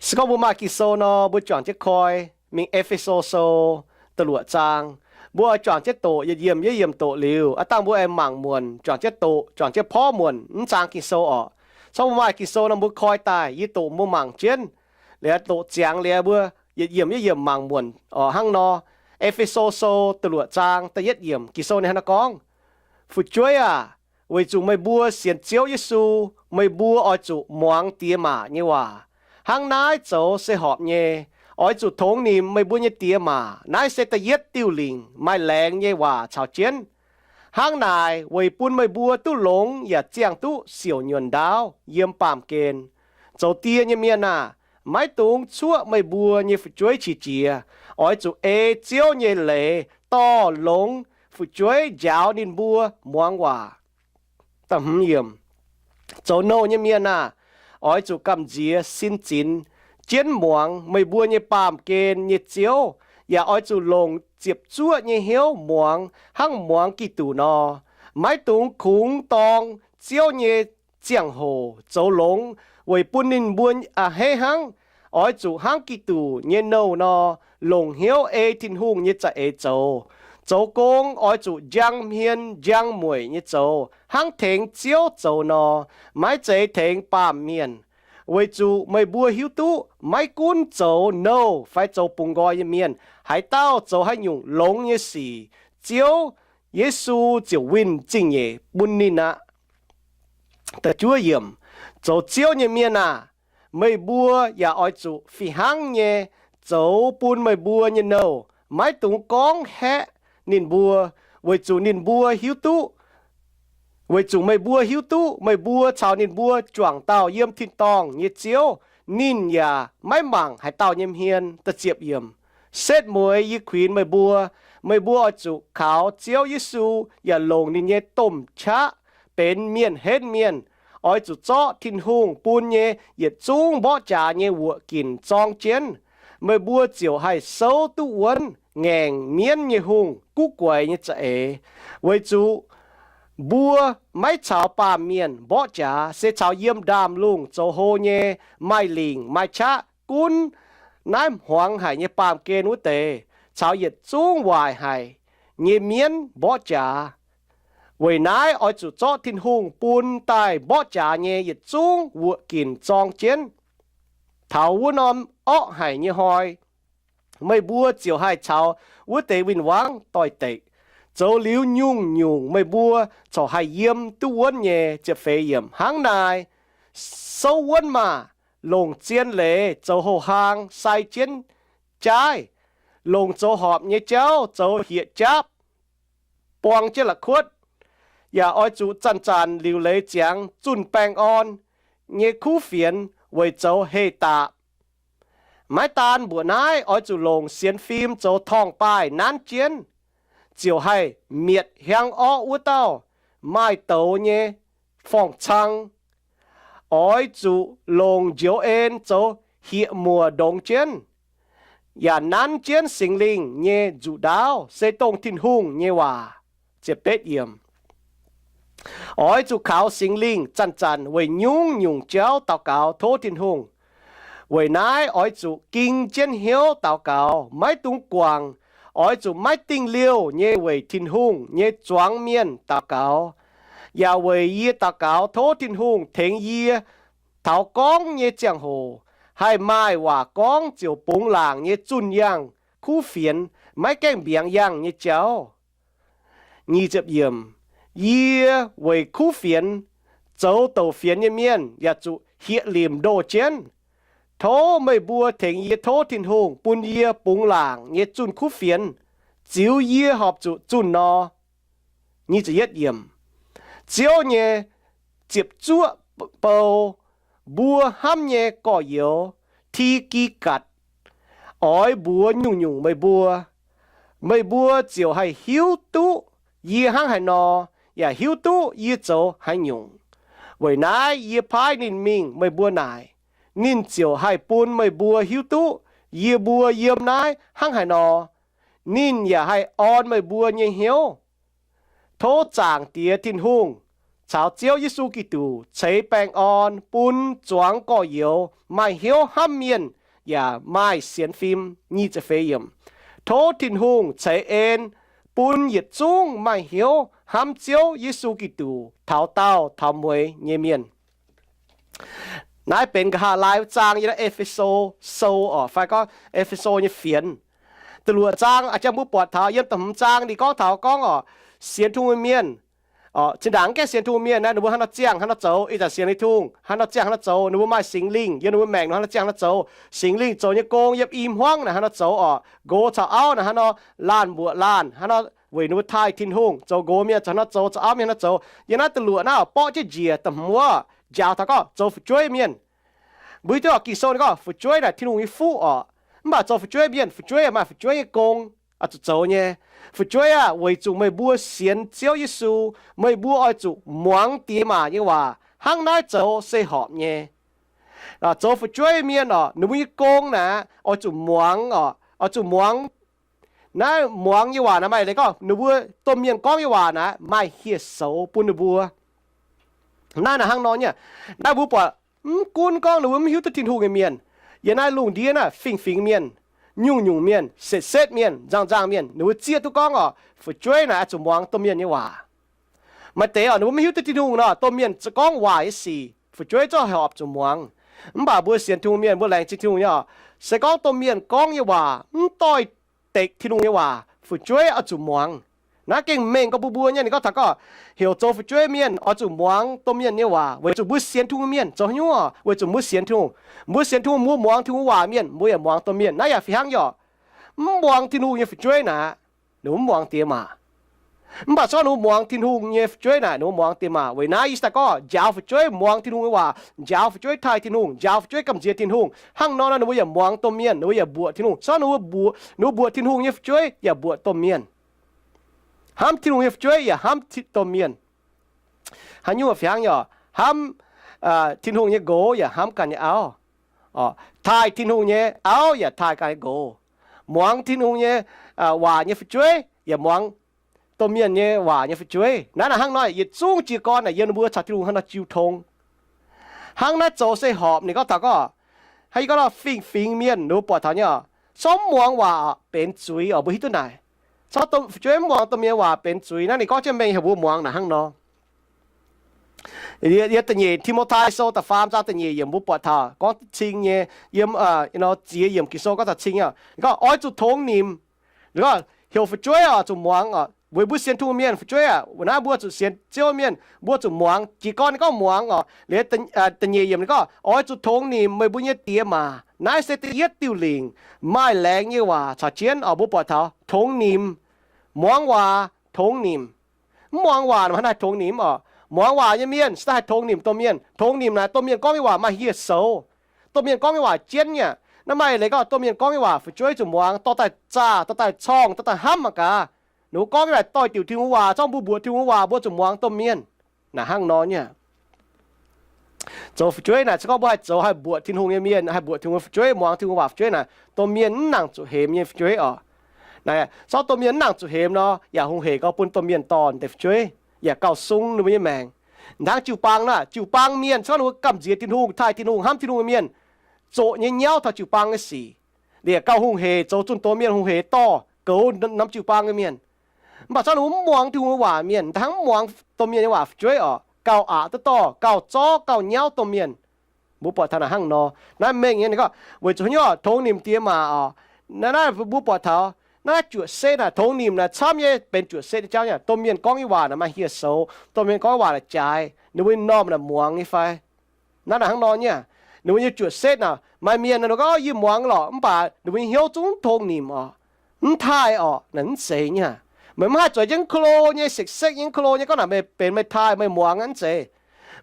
Se gorngv mbuo maaih Ging-Sou nor, mbuo juangc jienv koi mingh E^fe^so Sou da'luoqc zaang. Mbuo oix juangc jienv doqc yietc yiemc yietc yiemc doqc liuz, aav dangh mbuo aengx mangc muonc, juangc jienv doqc, juangc jienv porv muonc mv zaang Ging-Sou orqc. Se gorngv mbuo maaih Ging-Sou nor, mbuo koi daaih, yie doqc mbuo mangc jienv, liuz doqc ziangx liuz mbuo yietc yiemc yietc yiemc mangc muonc orqc. Hnangv nor, E^fe^so Sou da'luoqc zaang da'yietv yiemc Ging-Sou ninh hnangv naaiv gorngv, Fu'jueiv aah! Weic zuqc meih mbuo sienx Ziouv Yesu, meih mbuo oix zuqc muangx diex maac nyei waac. Hnangv naaiv zoux se horpc nyei. Oix zuqc tongx nimc meih mbuo nyei diex maac. Naaiv se da'yietv diuh lingc maaih laengz nyei waac caux jienv. Hnangv naaic weic bun meih mbuo duqv longx yaac ziangh duqv siouc nyuonh ndaauv yiem baamh gen. Zoux die nyei mienh aah! Maiv dungx cuoqv meih mbuo nyei fu'jueiv qiex jiez. Oix zuqc ei Ziouv nyei leiz dorh longx fu'jueiv njaaux ninh mbuo muangx waac. Zoux nouh nyei mienh aah! Oix zuqc gamh nziex sin zinx jienv muangx meih mbuo nyei baamh gen nyei Ziouv, yaac oix zuqc longc ziepc zuoqv nyei hnyouv muangx hnangv muangx Giduc nor. Maiv dungx kungx dorng Ziouv nyei ziangh hoc zoux longx weic bun ninh mbuo a'hneiv hnangv. Oix zuqc hnangv Giduc nyei nouh nor, longc hnyouv ei Tin-Hungh nyei za'eix zoux. Zoux gong oix zuqc njang hmien njang mueic nyei zoux, hnangv tengx Ziouv zoux nor, maiv zeiz tengx baamh mienh. Weic zuqc meih mbuo hiuv duqv maiv gunv zoux nouh fai zoux bungx nqoi nyei mienh, haaix dauh zoux haaix nyungc longx nyei sic, Ziouv Yesu ziouc winh zingh nyeic bun ninh aqv. Zoux Ziouv nyei mienh aah! Meih mbuo yaac oix zuqc fih hnangv nyei zoux bun meih mbuo nyei nouh. Maiv dungx gorngv haeqv ninh mbuo, weic zuqc ninh mbuo hiuv duqv weic zuqc meih mbuo hiuv duqv meih mbuo caux ninh mbuo juangc dauh yiem tin-dorngh nyei Ziouv, ninh yaac maiv mangc haaix dauh nyei hmien. Setv mueiz yie kuinx meih mbuo, meih mbuo oix zuqc kaux Ziouv Yesu yaac longc ninh nyei domh qaqv benx mienh henv mienh. Oix zuqc zorqv Tin-Hungh bun nyei yietc zungv mborqv jaax nyei wuoqc ginc zorng jienv. Meih mbuo ziouc haih souv duqv wuonv ngaengc mienv nyei hungh guv guaix nyei za'eix. Weic zuqc mbuo maiv caux baamh mienh mborqv jaax, se caux yiem ndaamv-lungh zoux hlo nyei, maaih lingc maaih qaqv gunv naaiv hmuangx haic nyei baamh gen wuov deix, caux yietc zungv waaic haic nyei mienv mborqv jaax. Weic naaiv oix zuqc zorqv Tin-Hungh bun daaih mborqv jaax nyei yietc zungv wuoqc ginc zorng jienv. Taux wuov norm orqv haic nyei hnoi, meih mbuo ziouc haih caux wuov deix win-wangv doix-dekc, zoux liuz nyungc-nyungc meih mbuo corc haih yiem duqv wuonv nyei. Hnangv naaic, souv wuonv maah! Longc zien leiz zoux houh hlaang sai jienv jaaiv, longc zoux horpc nyei jauv zoux hietc japv buang jienv la'kuotv, yaac oix zuqc zanc-zanc liuc leiz ziangx zunh baengh orn nyei kuv fienx weic zoux heh daapc. Maiv daan mbuoqc naaiv, oix zuqc longc sienx fim zoux torngv-baaih nanv jienv, ziouc haih mietc hiaang orqv wuov dauh maaih douz nyei forng-cang. Oix zuqc longc njoux en zoux hieqv-muoc ndongx jienv, yaac nanv jienv Singx Lingh nyei nzuqc ndaauv, se dongh Tin-Hungh nyei waac. Oix zuqc kaux Singx Lingh zanc-zanc weic nyungc-nyungc jauv daux gaux tov Tin-Hungh. Weic naaiv oix zuqc ging jienv hnyouv daux gaux, maiv dungx guangc. Oix zuqc maiv dingh liouh nyei weic Tin-Hungh nyei zuangx mienh daux gaux. Yaac weic yie daux gaux tov Tin-Hungh tengx yie taux gorngv nyei ziangh hoc haih maaih waac gorngv ziouc bungx laangc nyei zunh yangh kuv fienx, maiv gaengh mbiaangx yangh nyei jauv. Yie weic kuv fienx zoux douc fienx nyei mienh yaac zuqc hieqv limc ndoh jienv. Tov meih mbuo tengx yie tov Tin-Hungh bun yie bungx laangc nyei zunh kuv fienx, ziux yie horpc zuqc zunh nor. Ziouv nyei ziepc zuoqv bou, mbuo hnamv nyei gorx-youz, Ti^gi^gatc, oix mbuox nyungc-nyungc meih mbuo. Meih mbuo ziouc haih hiuv duqv yie hnangv haaix nor, yaac hiuv duqv yie zoux haaix nyungc. Weic naaiv yie paaiv ninh mingh meih mbuo naaic. Ninh ziouc haih bun meih mbuo hiuv duqv yie mbuo yiem naaiv hnangv haaix nor. Ninh yaac haih orn meih mbuo nyei hnyouv. Tov Zaangc Diex Tin-Hungh caux Ziouv Yesu Giduc ceix baengh orn bun zuangx gorx-youz maaih hnyouv hnamv mienh yaac maaih sienx fim. Nyic ziepc feix yiemc. Tov Tin-Hungh ceix en bun yietc zungv maaih hnyouv hnamv Ziouv Yesu Giduc taux daauh taux mueiz nyei mienh. Naaiv benx nqa'haav laai wuov zaang yiem E^fe^so Sou oc, fai gorngv E^fe^so nyei fienx. Da'luoqc zaang a'jang mbuo buatc taux yiem da'hmz zaang ninh gorngv taux gorngv oc, sienx Tin-Hungh nyei mienh, zinh ndaangc mv gaengh sienx Tin-Hungh mienh naaiv, ninh mbuo haaix nor ziangh haaix nor zoux. Ih zanc sienx Tin-Hungh, haaix nor ziangh haaix nor zoux, ninh mbuo maaih Singx Lingh yiem ninh mbuo maengc nor, haaix nor ziangh haaix nor zoux. Singx Lingh zoux nyei gong yiem i hmuangv naaic haaix nor zoux oc, nqox caux auv naaic haaix nor laanh mbuoqc laanh, haaix nor weic ninh mbuo taaih Tin-Hungh, zoux nqox mienh haaix nor zoux, zoux auv mienh haaix nor zoux. Yiem naaiv da'luoqc naaiv oc, borqv jienv njiec da'hmz wuov, njaaux taux gorngv zoux fu'jueiv mienh. Mbuo hiuv duqv oc, Ging-Sou ninh gorngv fu'jueiv naaic Tin-Hungh nyei fuqv oc. Mv baac zoux fu'jueiv mienh, fu'jueiv maaih fu'jueiv nyei gong oix zuqc zoux nyei. Fu'jueiv aah! Weic zuqc meih mbuo sienx Ziouv Yesu, meih mbuo oix zuqc muangx diex maac nyei waac. Hnangv naaiv zoux se horpc nyei. Zoux fu'jueiv mienh oc, ninh mbuo nyei gong naaic oix zuqc muangx oc, oix zuqc muangx. Naaiv muangx nyei waac naaic maaih leiz gorngv ninh mbuo domh mienh gorngv nyei waac naaic maaih hieh soux bun ninh mbuo. Naaiv naaic hnangv nor nyei. Naaiv mbuo buatc mv gunv gorngv ninh mbuo mv hiuv duqv Tin-Hungh nyei mienh, yiem naaiv lungh ndiev naaiv fingx-fingx mienh, nyungc-nyungc mienh, setv-setv mienh, nzangh-nzangh mienh, ninh mbuo zieqv duqv gorngv oc, fu'jueiv naaic oix zuqc muangx domh mienh nyei waac. Maaih deix oc, ninh mbuo mv hiuv duqv Tin-Hungh nor, domh mienh za'gengh gorngv waaic nyei sic, fu'jueiv zungv horpc zuqc muangx. Mv baac mbuo sienx Tin-Hungh mienh, mbuo laengz zingh Tin-Hungh nyei oc, se gorngv domh mienh gorngv nyei waac mv doix-dekc Tin-Hungh nyei waac, fu'jueiv oix zuqc muangx. Naaiv gengh mengh gorx bun mbuo nyei. Ninh gorngv taux gorngv heuc zoux fu'jueiv mienh oix zuqc muangx domh mienh nyei waac weic zuqc mbuo sienx Tin-Hungh mienh. Zoux haaix nyungc? Weic zuqc mbuo sienx Tin-Hungh. Mbuo sienx Tin-Hungh, mbuo muangx Tin-Hungh waac mienh, mbuo yaac muangx domh mienh. Naaiv yaac fih hnangv nyei oc. Mv muangx Tin-Hungh nyei fu'jueiv naaic, ninh mbuo mv muangx diex maac. Mv baac se gorngv ninh mbuo muangx Tin-Hungh nyei fu'jueiv naaic, ninh mbuo muangx diex maac. Weic naaiv yie daaih gorngv njaaux fu'jueiv muangx Tin-Hungh nyei waac, njaaux fu'jueiv taaih Tin-Hungh, njaaux fu'jueiv gamh nziex Tin-Hungh. Hnangv nor nor ninh mbuo yaac muangx domh mienh, ninh mbuo yaac mbuoqc Tin-Hungh. Se gorngv ninh mbuo mbuoqc, ninh mbuo mbuoqc Tin-Hungh nyei fu'jueiv yaac mbuoqc domh mienh. Hnamv Tin-Hungh nyei fu'jueiv yaac hnamv domh mienh. Haaix nyungc fih hnangv nyei oc, hnamv Tin-Hungh nyei nqox yaac hnamv ganh nyei auv. Taaih Tin-Hungh nyei auv yaac taaih ganh nyei nqox. Muangx Tin-Hungh nyei waac nyei fu'jueiv yaac muangx domh mienh nyei waac nyei fu'jueiv. Naaiv naaic hnangv nor, yietc zungv jiez gorn naaic yiem ninh mbuo caux Tin-Hungh hnangv nor jiu tong. Hnangv naaiv zoux se horpc. Ninh gorngv taux gorngv, hnangv yie gorngv nor, fingx-fingx mienh ninh mbuo buatc taux nyei oc, se gorngv mv muangx waac benx zuiz oc. Mbuo hiuv duqv naaic, se gorngv fu'jueiv mv muangx domh mienh waac benx zuiz. Naaiv ninh gorngv jienv mengh heuc mbuo muangx naaic hnangv nor. Yiem da'nyeic Ti^mo^tai Sou da'faam zaang da'nyeic yiemc mbuo buatc taux gorngv cing nyei, yiem ziex yiemc Ging-Sou gorngv taux cing nyei. Ninh gorngv oix zuqc tongx nimc. Ninh gorngv heuc fu'jueiv oc zuqc muangx oc. Weic mbuo sienx Tin-Hungh mienh fu'jueiv aah, weic naaiv mbuo zuqc sienx Ziouv mienh, mbuo zuqc muangx. Jiez gorn ninh gorngv muangx oc, liuz da'nyeic yiemc ninh gorngv oix zuqc tongx nimc meih mbuo nyei diex maac. Naaiv se da'yietv diuh lingc maaih laengz nyei waac caux jienv oc. Mbuo buatc taux tongx nimc, muangx waac, tongx nimc. Mv muangx waac naaic hnangv naaic haih tongx nimc oc. Muangx waac nyei mienh se daaih haih tongx nimc domh mienh. Tongx nimc naaic domh mienh gorngv nyei waac maaih hieh soux. Domh mienh gorngv nyei waac jienv nyei. Naaiv maaih leiz gorngv domh mienh gorngv nyei waac fu'jueiv zuqc muangx, dorh daaih zaah, dorh daaih corngh, dorh daaih hnamv mangc gaax. Ninh mbuo gorngv nyei naaic doix-diuc Tin-Hungh waac, zorngv mbuo mbuoqc Tin-Hungh waac mbuo zuqc muangx domh mienh. Naaic hnangv nor nyei. Zoux fu'jueiv naaic se gorngv mbuo haih zoux haih mbuoqc Tin-Hungh nyei mienh, haih mbuoqc Tin-Hungh nyei fu'jueiv, muangx Tin-Hungh waac fu'jueiv naaic, domh mienh mv nangc zuqc hemx nyei fu'jueiv oc. Naaic, zorngv domh mienh mv nangc zuqc hemx nor, yaac hungh hec gau bun domh mienh dorh deix fu'jueiv, yaac gauh sung ninh mbuo nyei maengc. Hnangv jiu-baang naaic, jiu-baang mienh se gorngv ninh mbuo gamh nziex Tin-Hungh, taaih Tin-Hungh, hnamv Tin-Hungh nyei mienh, zoqc nyei nyauv taux jiu-baang nyei sic, liuz gauh hungh hec zoux zunh doz mienh, hungh hec dorh goux norm jiu-baang nyei mienh. Mv baac se gorngv ninh mbuo mv muangx Tin-Hungh nyei waac mienh, hnangv mv muangx domh mienh nyei waac fu'jueiv oc, gauh aqc duqv dorh, gauh zorv, gauh nyauv domh mienh. Mbuo buatc taux naaic hnangv nor. Naaiv mengh nyei ninh gorngv weic zuqc haaix nyungc, tongx nimc diex maac oc. Naaiv naaiv mbuo buatc taux naaiv juoqc setv naaic, tongx nimc naaic camv nyei benx juoqc setv nyei jauv nyei. Domh mienh gorngv nyei waac naaic maaih hieh soux. Domh mienh gorngv nyei waac naaic jaaix, ninh mbuo nyei normh naaic muangx nyei fai? Naaiv naaic hnangv nor nyei. Ninh mbuo nyei juoqc setv naaic maaih mienh naaic ninh gorngv, yie muangx lorqc, mv baac ninh mbuo nyei hnyouv zungv mv tongx nimc oc, mv taaih oc. Naaic mv zeiz nyei. Meih mv haih zueiz jienv klo nyei, sekv-sekv nyei, klo nyei gorngv naaic meih benx meih taaih meih muangx, mv zeiz.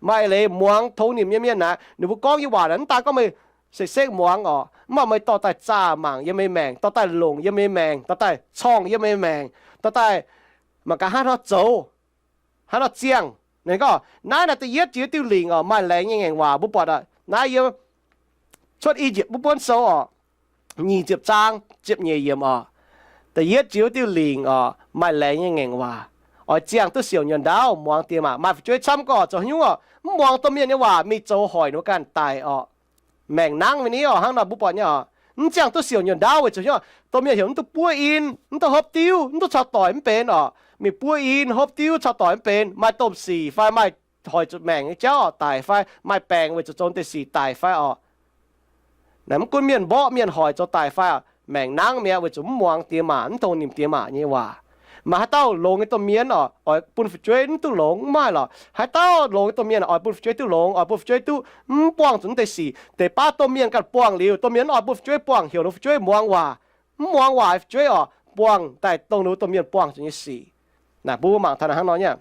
Maaih leiz muangx tongx nimc nyei mienh naaic, ninh mbuo gorngv nyei waac naaic mv daan gorngv meih sekv-sekv muangx oc, mv baac meih dorh daaih zaah mangc yiem meih maengc, dorh daaih longc yiem meih maengc, dorh daaih corngh yiem meih maengc, dorh daaih mangc gaax hnangv haaix nor zoux, hnangv haaix nor ziangh. Ninh gorngv naaiv naaic da'yietv jiex diuh lingc oc, maaih laengz nyei ngaengc waac. Mbuo buatc naaiv yiem Cuotv I^yipv mbuo buonv sou oc, nyic ziepc zaang ziepc nyeic yiemc oc. Da'yietv jiex diuh lingc oc, maaih laengz nyei ngaengc waac. Oix ziangh duqv siouc nyuonh ndaauv, muangx diex maac. Maaih fu'jueiv camv gorqv zoux haaix nyungc oc, mv muangx domh mienh nyei waac, mingh zoux hoic ninh mbuo ganh daic oc. Maengc nangv mingh ni oc, hnangv nor mbuo buatc nyei oc. Mv ziangh duqv siouc nyuonh ndaauv weic zuqc hnyouv domh mienh heuc mv duqv buov in, mv duqv hopv diuv, mv duqv caux doic mv benx orqc. Mingh buov in, hopv diuv, caux doic mv benx, maaih domh sic fai maaih hoic zuqc maengc nyei jauv orqc daic fai maaih baengc weic zuqc zoux deix sic daic fai orqc. Naaiv mv gunv mienh mborqv mienh hoic zoux daic fai orqc, maengc nangv mi'aqv weic zuqc mv muangx diex maac, mv tongx nimc diex maac nyei waac. Maaih haaix dauh longx nyei domh mienh orqc, oix bun fu'jueiv mv duqv longx? Mv maaih lorqc. Haaix dauh longx nyei domh mienh oix bun fu'jueiv duqv longx, oix bun fu'jueiv duqv mv buangh zuqc mv deix sic. Deix baav domh mienh ganh buangh liuz, domh mienh mv oix bun fu'jueiv buangh, heuc ninh fu'jueiv muangx waac. Mv muangx waac fu'jueiv orqc, buangh daaih dongh ninh domh mienh buangh zuqc nyei sic. Naaiv mbuo mangc taux naaiv hnangv nor nyei.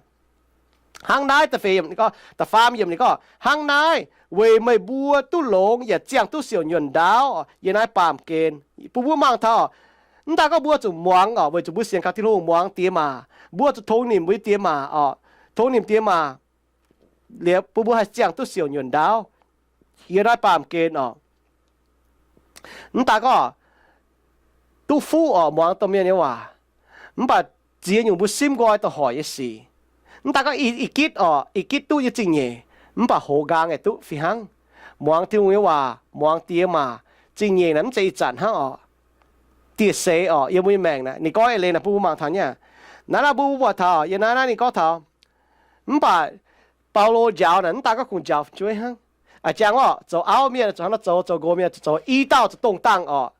Hnangv naaiv da'feix yiemc ninh gorngv, da'faam yiemc ninh gorngv, hnangv naaiv weic meih mbuo duqv longx yaac ziangh duqv siouc nyuonh ndaauv yiem naaiv baamh gen. Bun mbuo mangc taux, mv daaih gorngv mbuo zuqc muangx orqc, weic zuqc mbuo sienx kaux Tin-Hungh, muangx diex maac, mbuo zuqc tongx nimc mbuo nyei diex maac orqc, tongx nimc diex maac, liuz bun mbuo haih ziangh duqv siouc nyuonh ndaauv yiem naaiv baamh gen orqc. Mv daaih gorngv duqv fuqv orqc, muangx domh mienh nyei waac, mv baac ziex nyungc mbuo simv nqoi doix hoic nyei sic. Mv daaih gorngv ih gitv orqc, ih gitv duqv nyei zingh nyeic, mv baac hoz nqaang yaac duqv fih hnangv. Muangx Tin-Hungh nyei waac, muangx diex maac, zingh nyeic naaiv mv zeiz ih zanc hnangv orqc. Dieh seix orqc, yiem mbuo nyei maengc naaiv, ninh gorngv eix leiz naaic bun mbuo mangc taux nyei. Naaiv naaiv mbuo buatc taux yiem naaiv naaiv ninh gorngv taux, mv baac Baulo njaaux naaic mv daaih gorngv kungx njaaux fu'jueiv hnangv. A'jangv orqc, zoux auv mienh zuqc hnangv nor zoux, zoux nqox mienh zuqc zoux, i dauh zuqc dongh dangh orqc.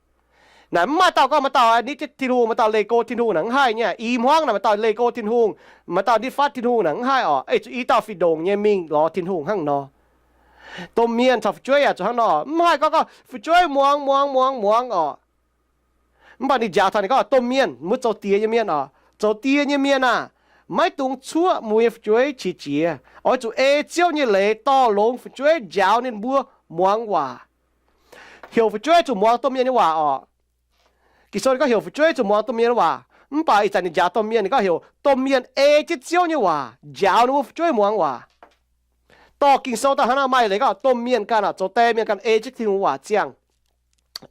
Naaic mv maaih dauh gorngv maaih dauh nitv jienv Tin-Hungh, maaih dauh leih go Tin-Hungh naaic mv haih nyei. I hmuangv naaic maaih dauh leih go Tin-Hungh, maaih dauh nitv fatv Tin-Hungh naaic mv haih orqc. Ei zuqc i dauh fih ndongc nyei mingh lorz Tin-Hungh hnangv nor. Domh mienh caux fu'jueiv yaac zuqc hnangv nor. Mv haih gorngv gorngv fu'jueiv muangx muangx muangx muangx orqc. Mv baac ninh njaaux taux ninh gorngv domh mienh, mbuo zoux diex nyei mienh orqc, zoux diex nyei mienh aah, maiv dungx cuoqv mbuo nyei fu'jueiv qiex jiez. Oix zuqc ei Ziouv nyei leiz dorh longx fu'jueiv, njaaux ninh mbuo muangx waac. Heuc fu'jueiv zuqc muangx domh mienh nyei waac orqc. Ging-Sou ninh gorngv heuc fu'jueiv zuqc muangx domh mienh nyei waac, mv baac ih zanc ninh njaaux domh mienh, ninh gorngv heuc domh mienh ei jienv Ziouv nyei waac njaaux ninh mbuo fu'jueiv muangx waac. Dorh Ging-Sou daaih hnangv naaiv maaih leiz gorngv domh mienh ganh orqc, zoux die mienh ganh ei jienv Tin-Hungh waac ziangh.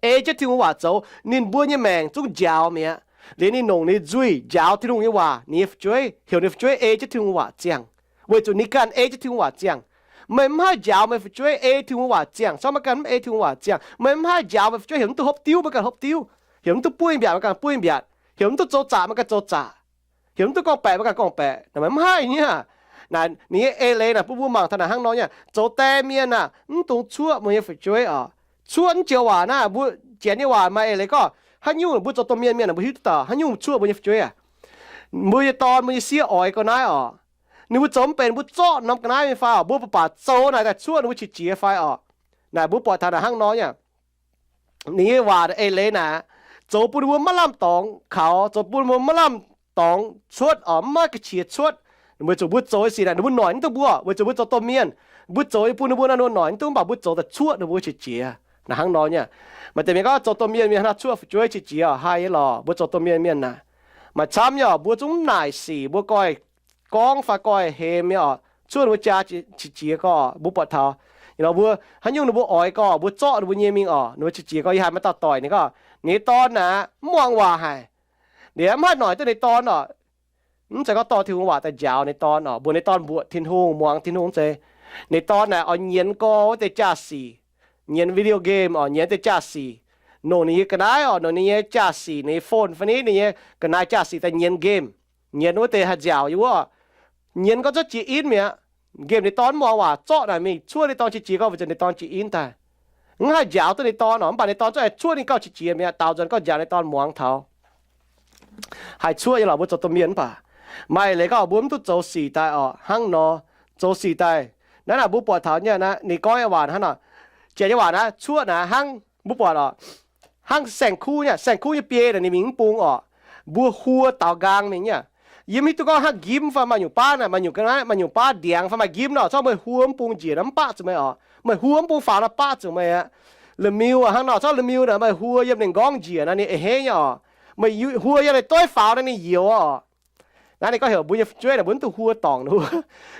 Ei jienv Tin-Hungh waac zoux, ninh mbuo nyei maengc zungv njaaux mi'aqv. Liuz ninh nongc ninh nzuih njaaux Tin-Hungh nyei waac, ninh nyei fu'jueiv, heuc ninh fu'jueiv ei jienv Tin-Hungh waac ziangh, weic zuqc ninh ganh ei jienv Tin-Hungh waac ziangh. Meih mv haih njaaux meih fu'jueiv ei Tin-Hungh waac ziangh. Congv meih ganh mv ei Tin-Hungh waac ziangh, meih mv haih njaaux meih fu'jueiv heuc mv duqv hopv diuv, meih ganh hopv diuv, heuc mv duqv buov mbiaatc, meih ganh buov mbiaatc, heuc mv duqv zoux zaqc, meih ganh zoux zaqc, heuc mv duqv gorngv-baeqc, meih ganh gorngv-baeqc. Naaic meih mv haih nyei. Naaic ninh nyei eix leiz naaic bun mbuo mangc taux naaic hnangv nor nyei. Zoux die mienh aah, mv dungx cuoqv mbuo nyei fu'jueiv orqc. Cuoqv mv joux waac naaiv, mbuo Janx nyei waac maaih eix leiz gorngv haaix nyungc mbuo zoux domh mienh mienh mbuo hiuv duqv dauh haaix nyungc cuoqv mbuo nyei fu'jueiv aac. Mbuo nyei dorn, mbuo nyei sieqv oix ga'naaiv orqc, ninh mbuo zoux mv benx, mbuo zorqv norm ga'naaiv mingh fai orqc, mbuo baac baac zoux naaic daaih cuoqv ninh mbuo qiex jiez fai orqc. Naaic mbuo buatc taux naaic hnangv nor nyei. Ninh nyei waac eix leiz naaic, zoux bun ninh mbuo maiv lamh dorngx kaux, zoux bun ninh mbuo maiv lamh dorngx cuotv orqc, maiv ga'qiex cuotv. Weic zuqc mbuo zoux nyei sic naaic ninh mbuo noic mv duqv mbuo, weic zuqc mbuo zoux domh mienh. Mbuo zoux nyei bun ninh mbuo naaic ninh mbuo noic mv duqv, mv baac mbuo zoux daaih cuoqv ninh mbuo qiex jiez. Naaic hnangv nor nyei. Maaih deix mienh gorngv zoux domh mienh mienh hnangv cuoqv fu'jueiv qiex jiez orqc, haih nyei lorqc. Mbuo zoux domh mienh mienh naaic, maaih camv nyei orqc, mbuo zungv mv naaic sic, mbuo goiv gorngv fai goiv hemx nyei orqc, cuoqv ninh mbuo jaa qiex jiez gorx. Mbuo buatc taux, mbuo haaix nyungc ninh mbuo oix gorx, mbuo zorqv ninh mbuo nyei mingh orqc, ninh mbuo qiex jiez gorx. Yie haiz maaih dauh doic ninh gorngv ninh nyei dorn naaic mv muangx waac haic. Ninh mv haih noic duqv ninh dorn orqc. Mv zeiz gorngv dorh Tin-Hungh waac daaih njaaux ninh dorn orqc, mbuox ninh dorn mbuoqc Tin-Hungh, muangx Tin-Hungh, mv zeiz. Ninh dorn naaic oix nyienz gorx wuov deix jaa-sic, nyienz video game orqc, nyienz deix jaa-sic, nongc ninh nyei ga'naaiv orqc, nongc ninh nyei jaa-sic, ninh nyei phone fai ni, ninh nyei ga'naaiv jaa-sic daaih nyienz game, nyienz wuov deix haih nziaauc yiem wuov, nyienz gorx cuotv jiex in mi'aqv. Nqemh ninh dorn mv muangx waac, zorqv naaic mingh cuoqv ninh dorn qiex jiez gorx, weic zuqc ninh dorn jiex in daaih. Mv haih njaaux duqv ninh dorn orqc, mv baac ninh dorn zungv aengx cuoqv ninh gauh qiex jiez mi'aqv, daaux nzuonx gorngv njaaux ninh dorn muangx taux. Haih cuoqv nyei lorqc, mbuo zoux domh mienh mv baac. Maaih eix leiz gorngv mbuo mv duqv zoux sic daaih orqc, hnangv nor. Zoux sic daaih, naaiv naaic mbuo buatc taux nyei naaiv ninh gorngv nyei waac hnangv nor. Janx nyei waac naaiv cuoqv naaic hnangv mbuo buatc orqc, hnangv saeng-kuv nyei, saeng-kuv nyei biei naaic ninh mingh mv bung orqc, mbuo huo daaux nqaang mingh nyei. Yie mv hiuv duqv gorngv hnangv njimv fai maaih nyungc baav naaic, maaih nyungc ga'naaiv, maaih nyungc baav ndiangx fai maaih njimv nor, corc meih huo mv bung njiec nor mv baqv zuqc meih orqc. Meih huo mv bung faaux nor baqv zuqc meih aqv. La'miu hnangv nor, corc la'miu naaic meih huo yiem ninh nqorngv njiec nor ninh a'hneiv nyei orqc. Meih huo yiem ninh dueiv faaux nor ninh youx orqc. Naaiv ninh gorngv heuc mbuo nyei fu'jueiv naaic mbuo mv duqv huo dorngc ninh mbuo,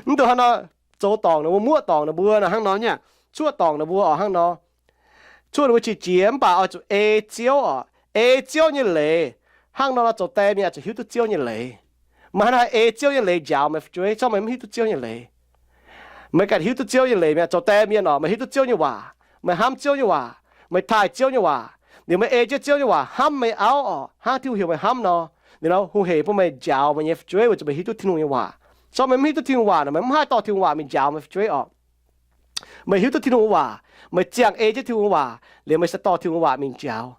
mv duqv hnangv nor zoux dorngc ninh mbuo, muoqv dorngc ninh mbuo nor hnangv nor nyei. Cuoqv dorngc ninh mbuo orqc hnangv nor. Cuoqv ninh mbuo qiex jiez mv baac oix zuqc ei Ziouv orqc, ei Ziouv nyei leiz. Hnangv nor nor zoux die mienh oix zuqc hiuv duqv Ziouv nyei leiz. Meih hnangv naaiv ei Ziouv nyei leiz njaaux meih fu'jueiv, corc meih mv hiuv duqv Ziouv nyei leiz. Meih ganh hiuv duqv Ziouv nyei leiz mi'aqv. Zoux die mienh orqc, meih hiuv duqv Ziouv nyei waac, meih hnamv Ziouv nyei waac, meih taaih Ziouv nyei waac. Liuz meih ei jienv Ziouv nyei waac hnamv meih auv orqc, hnangv Tin-Hungh heuc meih hnamv nor, ninh nor hungh heic bun meih njaaux meih nyei fu'jueiv weic zuqc meih hiuv duqv Tin-Hungh nyei waac. Se gorngv meih mv hiuv duqv Tin-Hungh waac nor, meih mv haih dorh Tin-Hungh waac mingh njaaux meih fu'jueiv orqc. Meih hiuv duqv Tin-Hungh waac, meih ziangh ei jienv Tin-Hungh waac, liuz meih se dorh Tin-Hungh waac mingh njaaux.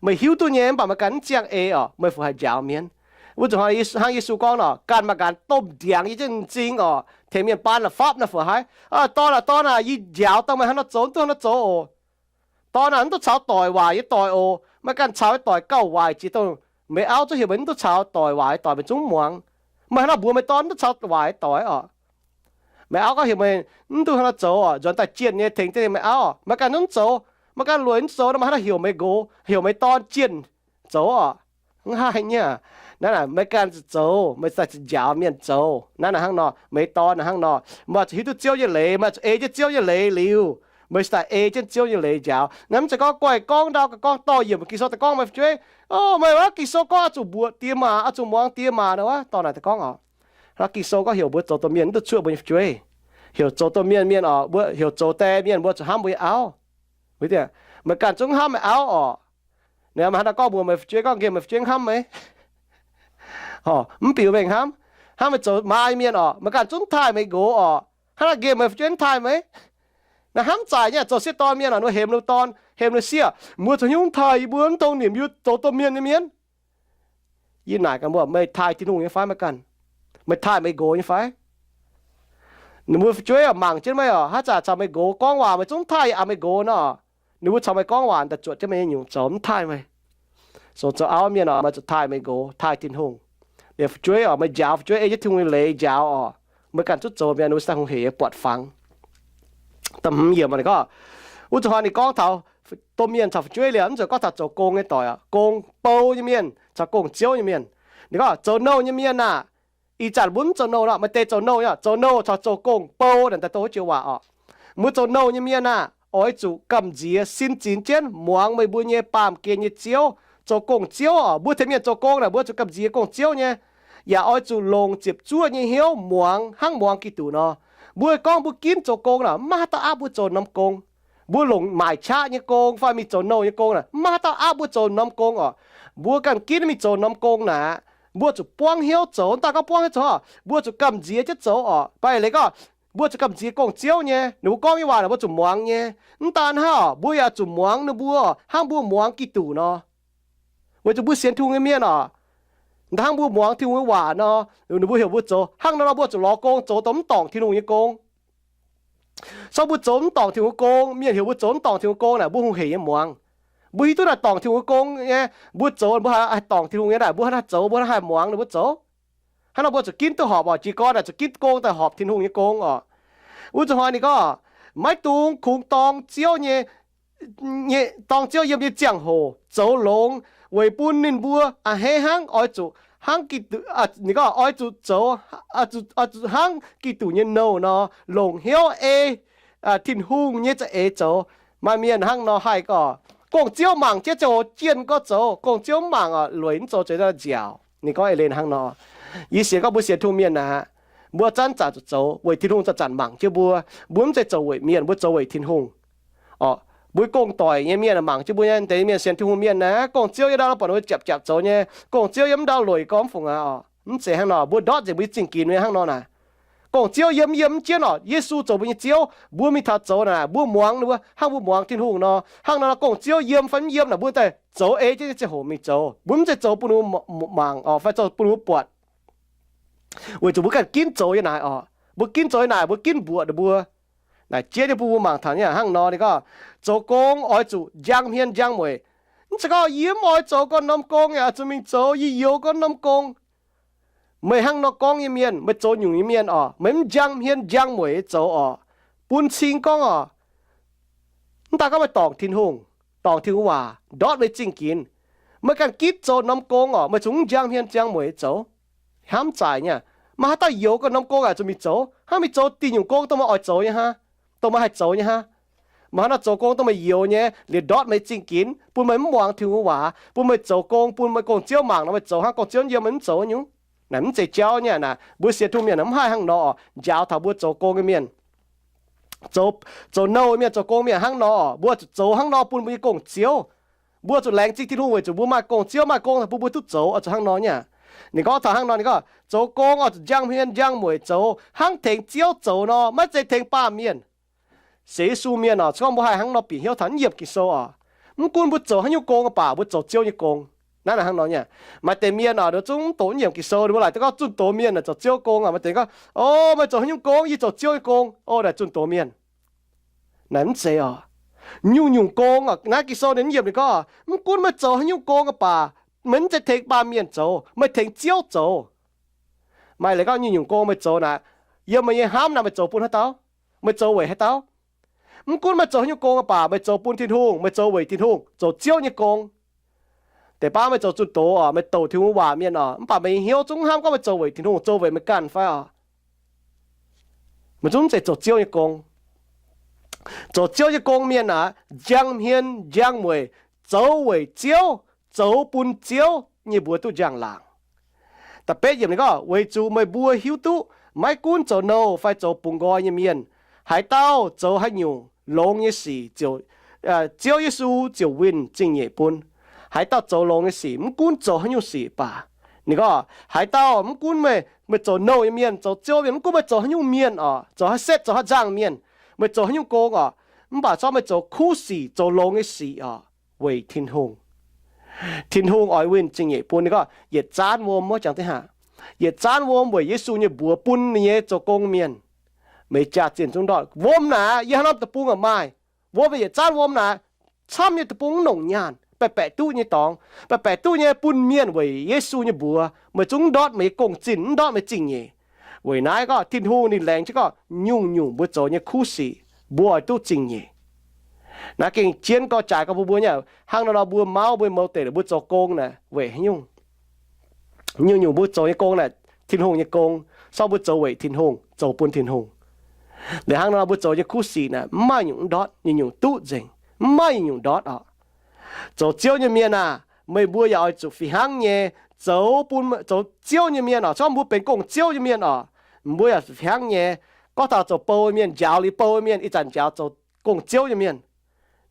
Meih hiuv duqv nyei, mv baac meih ganh mv ziangh ei orqc, meih fu haiz njaaux mienh. Wuov zuqc hnangv Yesu gorngv nor, ganh maaih ganh domh ndiangx yie jienv m'zing orqc, tengx mienh baan la'fapv nor fu haiz, dorn aac, dorn aac, yie njaaux dangh meih hnangv nor zoux, mv duqv hnangv nor zoux oc. Dorn aac, mv duqv caux doic waaic nyei doic oc. Meih ganh caux doic gauh waaic jiex dongh meih auv zungv heuc meih mv duqv caux doic waaic nyei doic, meih zungv mv muangx. Meih hnangv nor mbuox meih dorn mv duqv caux waaic nyei doic orqc. Meih auv gorngv heuc meih mv duqv hnangv nor zoux orqc, nzuonx daaih jienh nyei tengx jienv meih auv, meih ganh zungv mv zoux. Meih ganh lueic mv zoux nor, meih hnangv nor heuc meih nqox, heuc meih dorn jienh zoux orqc. Mv haih nyei. Naaiv naaic meih ganh zoux, meih daaih njaaux mienh zoux. Naaiv naaic hnangv nor, meih dorn naaic hnangv nor, meih zuqc hiuv duqv Ziouv nyei leiz, meih zuqc ei jienv Ziouv nyei leiz liuz, meih daaih ei jienv Ziouv nyei leiz njaaux. Naaiv mv zeiz gorngv guaih gorngv ndau ga'gorngv dorh yiemc Ging-Sou daaih gorngv meih fu'jueiv, o, meih wuov Ging-Sou gorngv oix zuqc mbuoqc diex maac, oix zuqc muangx diex maac nor wuov, dorh naaic daaih gorngv orqc. Hnangv Ging-Sou gorngv heuc mbuo zoux domh mienh mv duqv cuoqv mbuo nyei fu'jueiv. Heuc zoux domh mienh mienh orqc, mbuo heuc zoux die mienh mbuo zuqc hnamv mbuo nyei auv. Meih ganh zungv hnamv meih auv orqc. Ninh hnangv naaiv gorngv mbuox meih fu'jueiv gorngv nqemh meih fu'jueiv hnamv meih, mv biux mengh hnamv. Hnangv meih zoux maa nyei mienh orqc, meih ganh zungv mv taaih meih nqox orqc. Hnangv naaiv nqemh meih fu'jueiv mv taaih meih. Naaiv hnamv zaic nyei, zoux sieqv dorn mienh orqc, ninh hemx ninh dorn, hemx ninh sieqv, mbuo zoux hnyouv mv taaih yie mbuo, mv dungx nimc yie mbuo zoux domh mienh nyei mienh. Yie naaic gaax mbuo, meih taaih Tin-Hungh nyei fai maiv ganh? Meih taaih meih nqox nyei fai? Ninh mbuo fu'jueiv mangc jienv meih orqc, haaix zanc caux meih nqox gorngv waac meih zungv mv taaih yie aqc meih nqox nor, ninh mbuo caux meih gorngv waac daaih zuotc jienv meih nyei nyungc zoux, mv taaih meih. Song zoux auv mienh orqc, meih zuqc taaih meih nqox, taaih Tin-Hungh. Liuz fu'jueiv orqc, meih njaaux fu'jueiv ei jienv Tin-Hungh nyei leiz njaaux orqc, meih ganh zungv zoux mienh, ninh mbuo daaih hungh heic nyei buatc fangx. Da'hmz yiemc ninh gorngv, wuov zuqc hnoi ninh gorngv taux domh mienh caux fu'jueiv liuz, mv zeiz gorngv taux zoux gong nyei doic orqc, gong bou nyei mienh caux gong-ziouv nyei mienh. Ninh gorngv zoux nouh nyei mienh aah, ih zanc mbuo mv zoux nouh nor, maaih deix zoux nouh nyei, zoux nouh caux zoux gong bou naaic daaih dongh wuov joux waac orqc. Mbuo zoux nouh nyei mienh aah, oix zuqc gamh nziex sin zinx jienv muangx meih mbuo nyei baamh gen nyei ziouv. Zoux gong-ziouv orqc, mbuo tengx mienh zoux gong naaic, mbuo zuqc gamh nziex gong-ziouv nyei, yaac oix zuqc longc ziepc zuoqv nyei hnyouv muangx hnangv muangx Giduc nor. Mbuo gorngv mbuo ginv zoux gong naaic, mv maaih haaix dauh aapv mbuo zoux norm gong. Mbuo longc maaic qaqv nyei gong fai mingh zoux nouh nyei gong naaic, mv maaih haaix dauh aapv mbuo zoux norm gong orqc. Mbuo ganh ginv mingh zoux norm gong naaic, mbuo zuqc buangv hnyouv zoux. Mv daaih gorngv buangv hnyouv zoux, mbuo zuqc gamh nziex jienv zoux orqc. Baac leiz gorngv mbuo zuqc gamh nziex gong-ziouv nyei. Ninh mbuo gorngv nyei waac naaic mbuo zuqc muangx nyei. Mv daan hnangv orqc, mbuo yaac zuqc muangx ninh mbuo hnangv mbuo muangx Giduc nor. Weic zuqc mbuo sienx Tin-Hungh nyei mienh orqc, hnangv mbuo muangx Tin-Hungh nyei waac nor, ninh mbuo heuc mbuo zoux hnangv nor nor, mbuo zuqc lorz gong zoux dongh mv dorngc Tin-Hungh nyei gong. Se gorngv mbuo zoux mv dorngc Tin-Hungh nyei gong, mienh heuc mbuo zoux mv dorngc Tin-Hungh nyei gong naaic, mbuo hungh heic nyei muangx. Mbuo hiuv duqv naaic dorngc Tin-Hungh nyei gong nyei, mbuo zoux mbuo haih dorngc Tin-Hungh nyei naaic, mbuo haih zoux, mbuo haih muangx ninh mbuo zoux. Hnangv nor mbuo zuqc ginv duqv horpc orqc, jiez gorn naaic zuqc ginv gong daaih horpc Tin-Hungh nyei gong orqc. Wuov zuqc hnoi ninh gorngv, maiv dungx kungx dorng Ziouv nyei, nyei, dorng Ziouv yiem nyei ziangh hoc zoux longx, weic bun ninh mbuo a'hneiv hnangv oix zuqc hnangv Giduc, ninh gorngv oix zuqc zoux, oix zuqc hnangv Giduc nyei nouh nor, longc hnyouv ei Tin-Hungh nyei za'eix zoux. Maaih mienh hnangv nor haih gorngv, gong-ziouv mangc jienv ziangh hoc jienh gorngv zoux, gong-ziouv mv mangc orqc, lueic mv zoux, zueiz daaih nziaauc. Ninh gorngv eix leiz hnangv nor. Yie sienx gorngv mbuo sienx Tin-Hungh mienh naaic, mbuo zanc-zanc zuqc zoux weic Tin-Hungh zanc-zanc mangc jienv mbuo. Mbuo mv zeiz zoux weic mienh, mbuo zoux weic Tin-Hungh. Orqc, mbuo gong-doic nyei mienh mangc jienv mbuo nyei, deix mienh sienx Tin-Hungh mienh naaic, gong-ziouv yiem ndau buatc ninh mbuo ziapc ziapc zoux nyei, gong-ziouv yiem ndau lueic gorngv mv fungc aqv orqc. Mv zeiz hnangv nor, mbuo ndortv nzengc mbuo nyei zingh ginx nyei hnangv nor naaic. Gong-ziouv yiem mv yiem mv jienv orqc, Yesu zoux mbuo nyei Ziouv, mbuo mingh taux zoux naaic, mbuo muangx ninh mbuo hnangv mbuo muangx Tin-Hungh nor. Hnangv nor, gong-ziouv yiem fai mv yiem naaic, mbuo daaih zoux ei jienv nyei ziangh hoc mingh zoux. Mbuo mv zeiz zoux bun ninh mbuo mangc orqc, fai zoux bun ninh mbuo buatc. Weic zuqc mbuo ganh ginv zoux nyei naaic orqc, mbuo ginv zoux nyei naaic, mbuo ginv mbuoqc ninh mbuo. Naaic jiex nyei bun mbuo mangc taux nyei hnangv nor, ninh gorngv, zoux gong oix zuqc njang hmien njang mueic. Mv zeiz gorngv yie mv oix zoux gorn norm gong yaac zuqc mingh zoux, yie youx gorn norm gong. Meih hnangv nor gorngv nyei mienh, meih zoux nyungc nyei mienh orqc, meih mv njang hmien njang mueic zoux orqc, bun cing gorngv orqc, mv daaih gorngv meih dorngc Tin-Hungh, dorngc Tin-Hungh waac ndortv meih zingh ginx, meih ganh ginv zoux norm gong orqc, meih zuqc mv njang hmien njang mueic zoux. Hnamv zaic nyei, maaih haaix dauh youx gorn norm gong yaac zuqc mingh zoux? Hnangv mingh zoux dih nyungc gong dongh meih oix zoux nyei hnangv, dongh meih haih zoux nyei hnangv. Meih hnangv nor zoux gong dongh meih youx nyei, liuz ndortv meih zingh ginx, bun meih mv muangx Tin-Hungh waac, bun meih zoux gong, bun meih gong-ziouv mangc nor, meih zoux hnangv gong-ziouv yiem, meih mv zoux nyungc. Naaic mv zeiz jauv nyei naaic. Mbuo sienx Tin-Hungh mienh mv haih hnangv nor orqc. Njaaux taux mbuo zoux gong nyei mienh, zoux, zoux nouh mienh, zoux gong mienh hnangv nor orqc, mbuo zuqc zoux hnangv nor bun mbuo nyei gong-ziouv. Mbuo zuqc laengz zingh Tin-Hungh weic zuqc mbuo maaih gong-ziouv, maaih gong naaic bun mbuo duqv zoux oix zuqc hnangv nor nyei. Ninh gorngv taux hnangv nor, ninh gorngv zoux gong oix zuqc njang hmien njang mueic zoux, hnangv tengx Ziouv zoux nor, maiv zeiz tengx baamh mienh. Sienx Yesu mienh oc, se gorngv mbuo haih hnangv nor bieqc hnyouv taux mv yiemc Ging-Sou oc, mv gunv mbuo zoux haaix nyungc gong mv baac mbuo zoux Ziouv nyei gong. Naaiv hnangv nor nyei. Maaih deix mienh oc, nduov zungv doqc mv yiemc Ging-Sou, ninh mbuo laaic daaih gorngv zunh doz mienh naaic zoux Ziouv gong oc. Maaih deix gorngv, o, meih zoux haaix nyungc gong, yie zoux Ziouv nyei gong. O, naaic zunh doz mienh. Naaic mv zeiz oc. Nyungc-nyungc gong oc, naaiv Ging-Sou ninh mv yiemc ninh gorngv, mv gunv meih zoux haaix nyungc gong mv baac, meih mv zeiz tengx baamh mienh zoux, meih tengx Ziouv zoux. Maaih leiz gorngv nyungc-nyungc gong meih zoux naaic, yiem meih nyei hnamv naaic meih zoux bun haaix dauh? Meih zoux weic haaix dauh? Mv gunv meih zoux haaix nyungc gong mv baac meih zoux bun Tin-Hungh, meih zoux weic Tin-Hungh, zoux Ziouv nyei gong. Deix baav meih zoux zunh doz oc, meih douc Tin-Hungh waac mienh oc, mv baac meih nyei hnyouv zungv hnamv gorngv meih zoux weic Tin-Hungh, zoux weic meih ganh fai oc? Meih zungv mv zeiz zoux Ziouv nyei gong. Zoux Ziouv nyei gong mienh aeqv, njang hmien njang mueic, zoux weic Ziouv, zoux bun Ziouv nyei mbuox duqv njang-laangc. Da'betv yiemc ninh gorngv, weic zuqc meih mbuo hiuv duqv maiv gunv zoux nouh fai zoux bungx nqoi nyei mienh, haaix dauh zoux haaix nyungc longx nyei sic ziouc, Ziouv Yesu ziouc winh zingh nyeic bun. Haaix dauh zoux longx nyei sic, mv gunv zoux haaix nyungc sic baac, ninh gorngv haaix dauh mv gunv meih, meih zoux nouh nyei mienh, zoux Ziouv mienh, mv gunv meih zoux haaix nyungc mienh oc, zoux haaix setv, zoux haaix nzangh mienh, meih zoux haaix nyungc gong oc, mv baac se gorngv meih zoux kuv sic, zoux longx nyei sic oc, weic Tin-Hungh. Tin-Hungh oix winh zingh nyeic bun. Ninh gorngv yietc zaanv wuom wuov jangx deix haac, yietc zaanv wuom weic Yesu nyei mbuox bun ninh nyei zoux gong mienh. Meih jaax-zinh zungv ndortv wuom naaic, yie hnangv norm deic-bung yaac maaih. Wuom yietc zaanv wuom naaic, camv nyei deic-bung mv nongc nyaanh, baeqc baeqc duqv nyei dorngx, baeqc baeqc duqv nyei bun mienh weic Yesu nyei mbuox. Meih zungv ndortv meih nyei gong-zinh, mv ndortv meih zingh nyeic. Weic naaiv gorngv Tin-Hungh ninh laengz jienv gorngv nyungc-nyungc mbuo zoux nyei kuv sic, mbuo oix duqv zingh nyeic. Naaiv gengh jienv gorx-jaaix gorngv bun mbuo nyei, hnangv nor nor mbuo mauv mbuo mouz deic mbuo zoux gong naaic weic haaix nyungc? Nyungc-nyungc mbuo zoux nyei gong naaic Tin-Hungh nyei gong, se gorngv mbuo zoux weic Tin-Hungh, zoux bun Tin-Hungh. Liuz hnangv nor mbuo zoux nyei kuv sic naaic mv maaih nyungc mv ndortv, nyungc-nyungc duqv nzengc, mv maaih nyungc-nyungc ndortv oc. Zoux Ziouv nyei mienh aah, meih mbuo yaac oix zuqc fih hnangv nyei zoux bun, zoux Ziouv nyei mienh oc. Se gorngv mbuo benx gong-ziouv nyei mienh oc, mbuo yaac zuqc fih hnangv nyei. Gorngv taux zoux bou mienh, njaaux liuz bou mienh, ih zanc njaaux zoux gong-ziouv nyei mienh.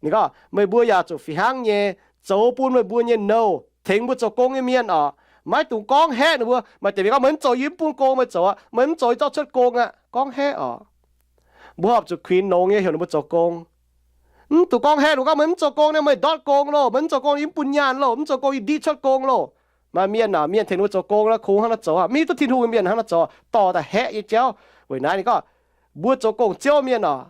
Ninh gorngv meih mbuo yaac zuqc fih hnangv nyei zoux bun meih mbuo nyei nouh, tengx mbuo zoux gong nyei mienh oc. Maiv dungx gorngv haeqv ninh mbuo. Maaih deix mienh gorngv, meih mv zoux yie mv bun gong meih zoux aqv, meih mv zoux yie zorqv cuotv gong aqv. Gorngv haeqv oc. Mbuo horpc zuqc kuinx longx nyei heuc ninh mbuo zoux gong. Mv dungx gorngv haeqv ninh mbuo gorngv, meih mv zoux gong naaic meih ndortv gong loh, meih mv zoux gong yie mv bun nyaanh loh, mv zoux gong yie ndiqv cuotv gong loh. Maaih mienh aah, mienh tengx ninh mbuo zoux gong naaic kungx hnangv naaiv zoux aqv. Mv hiuv duqv Tin-Hungh nyei mienh hnangv naaiv zoux, dorh daaih haeqv nyei jauv. Weic naaiv ninh gorngv mbuo zoux gong-ziouv mienh oc,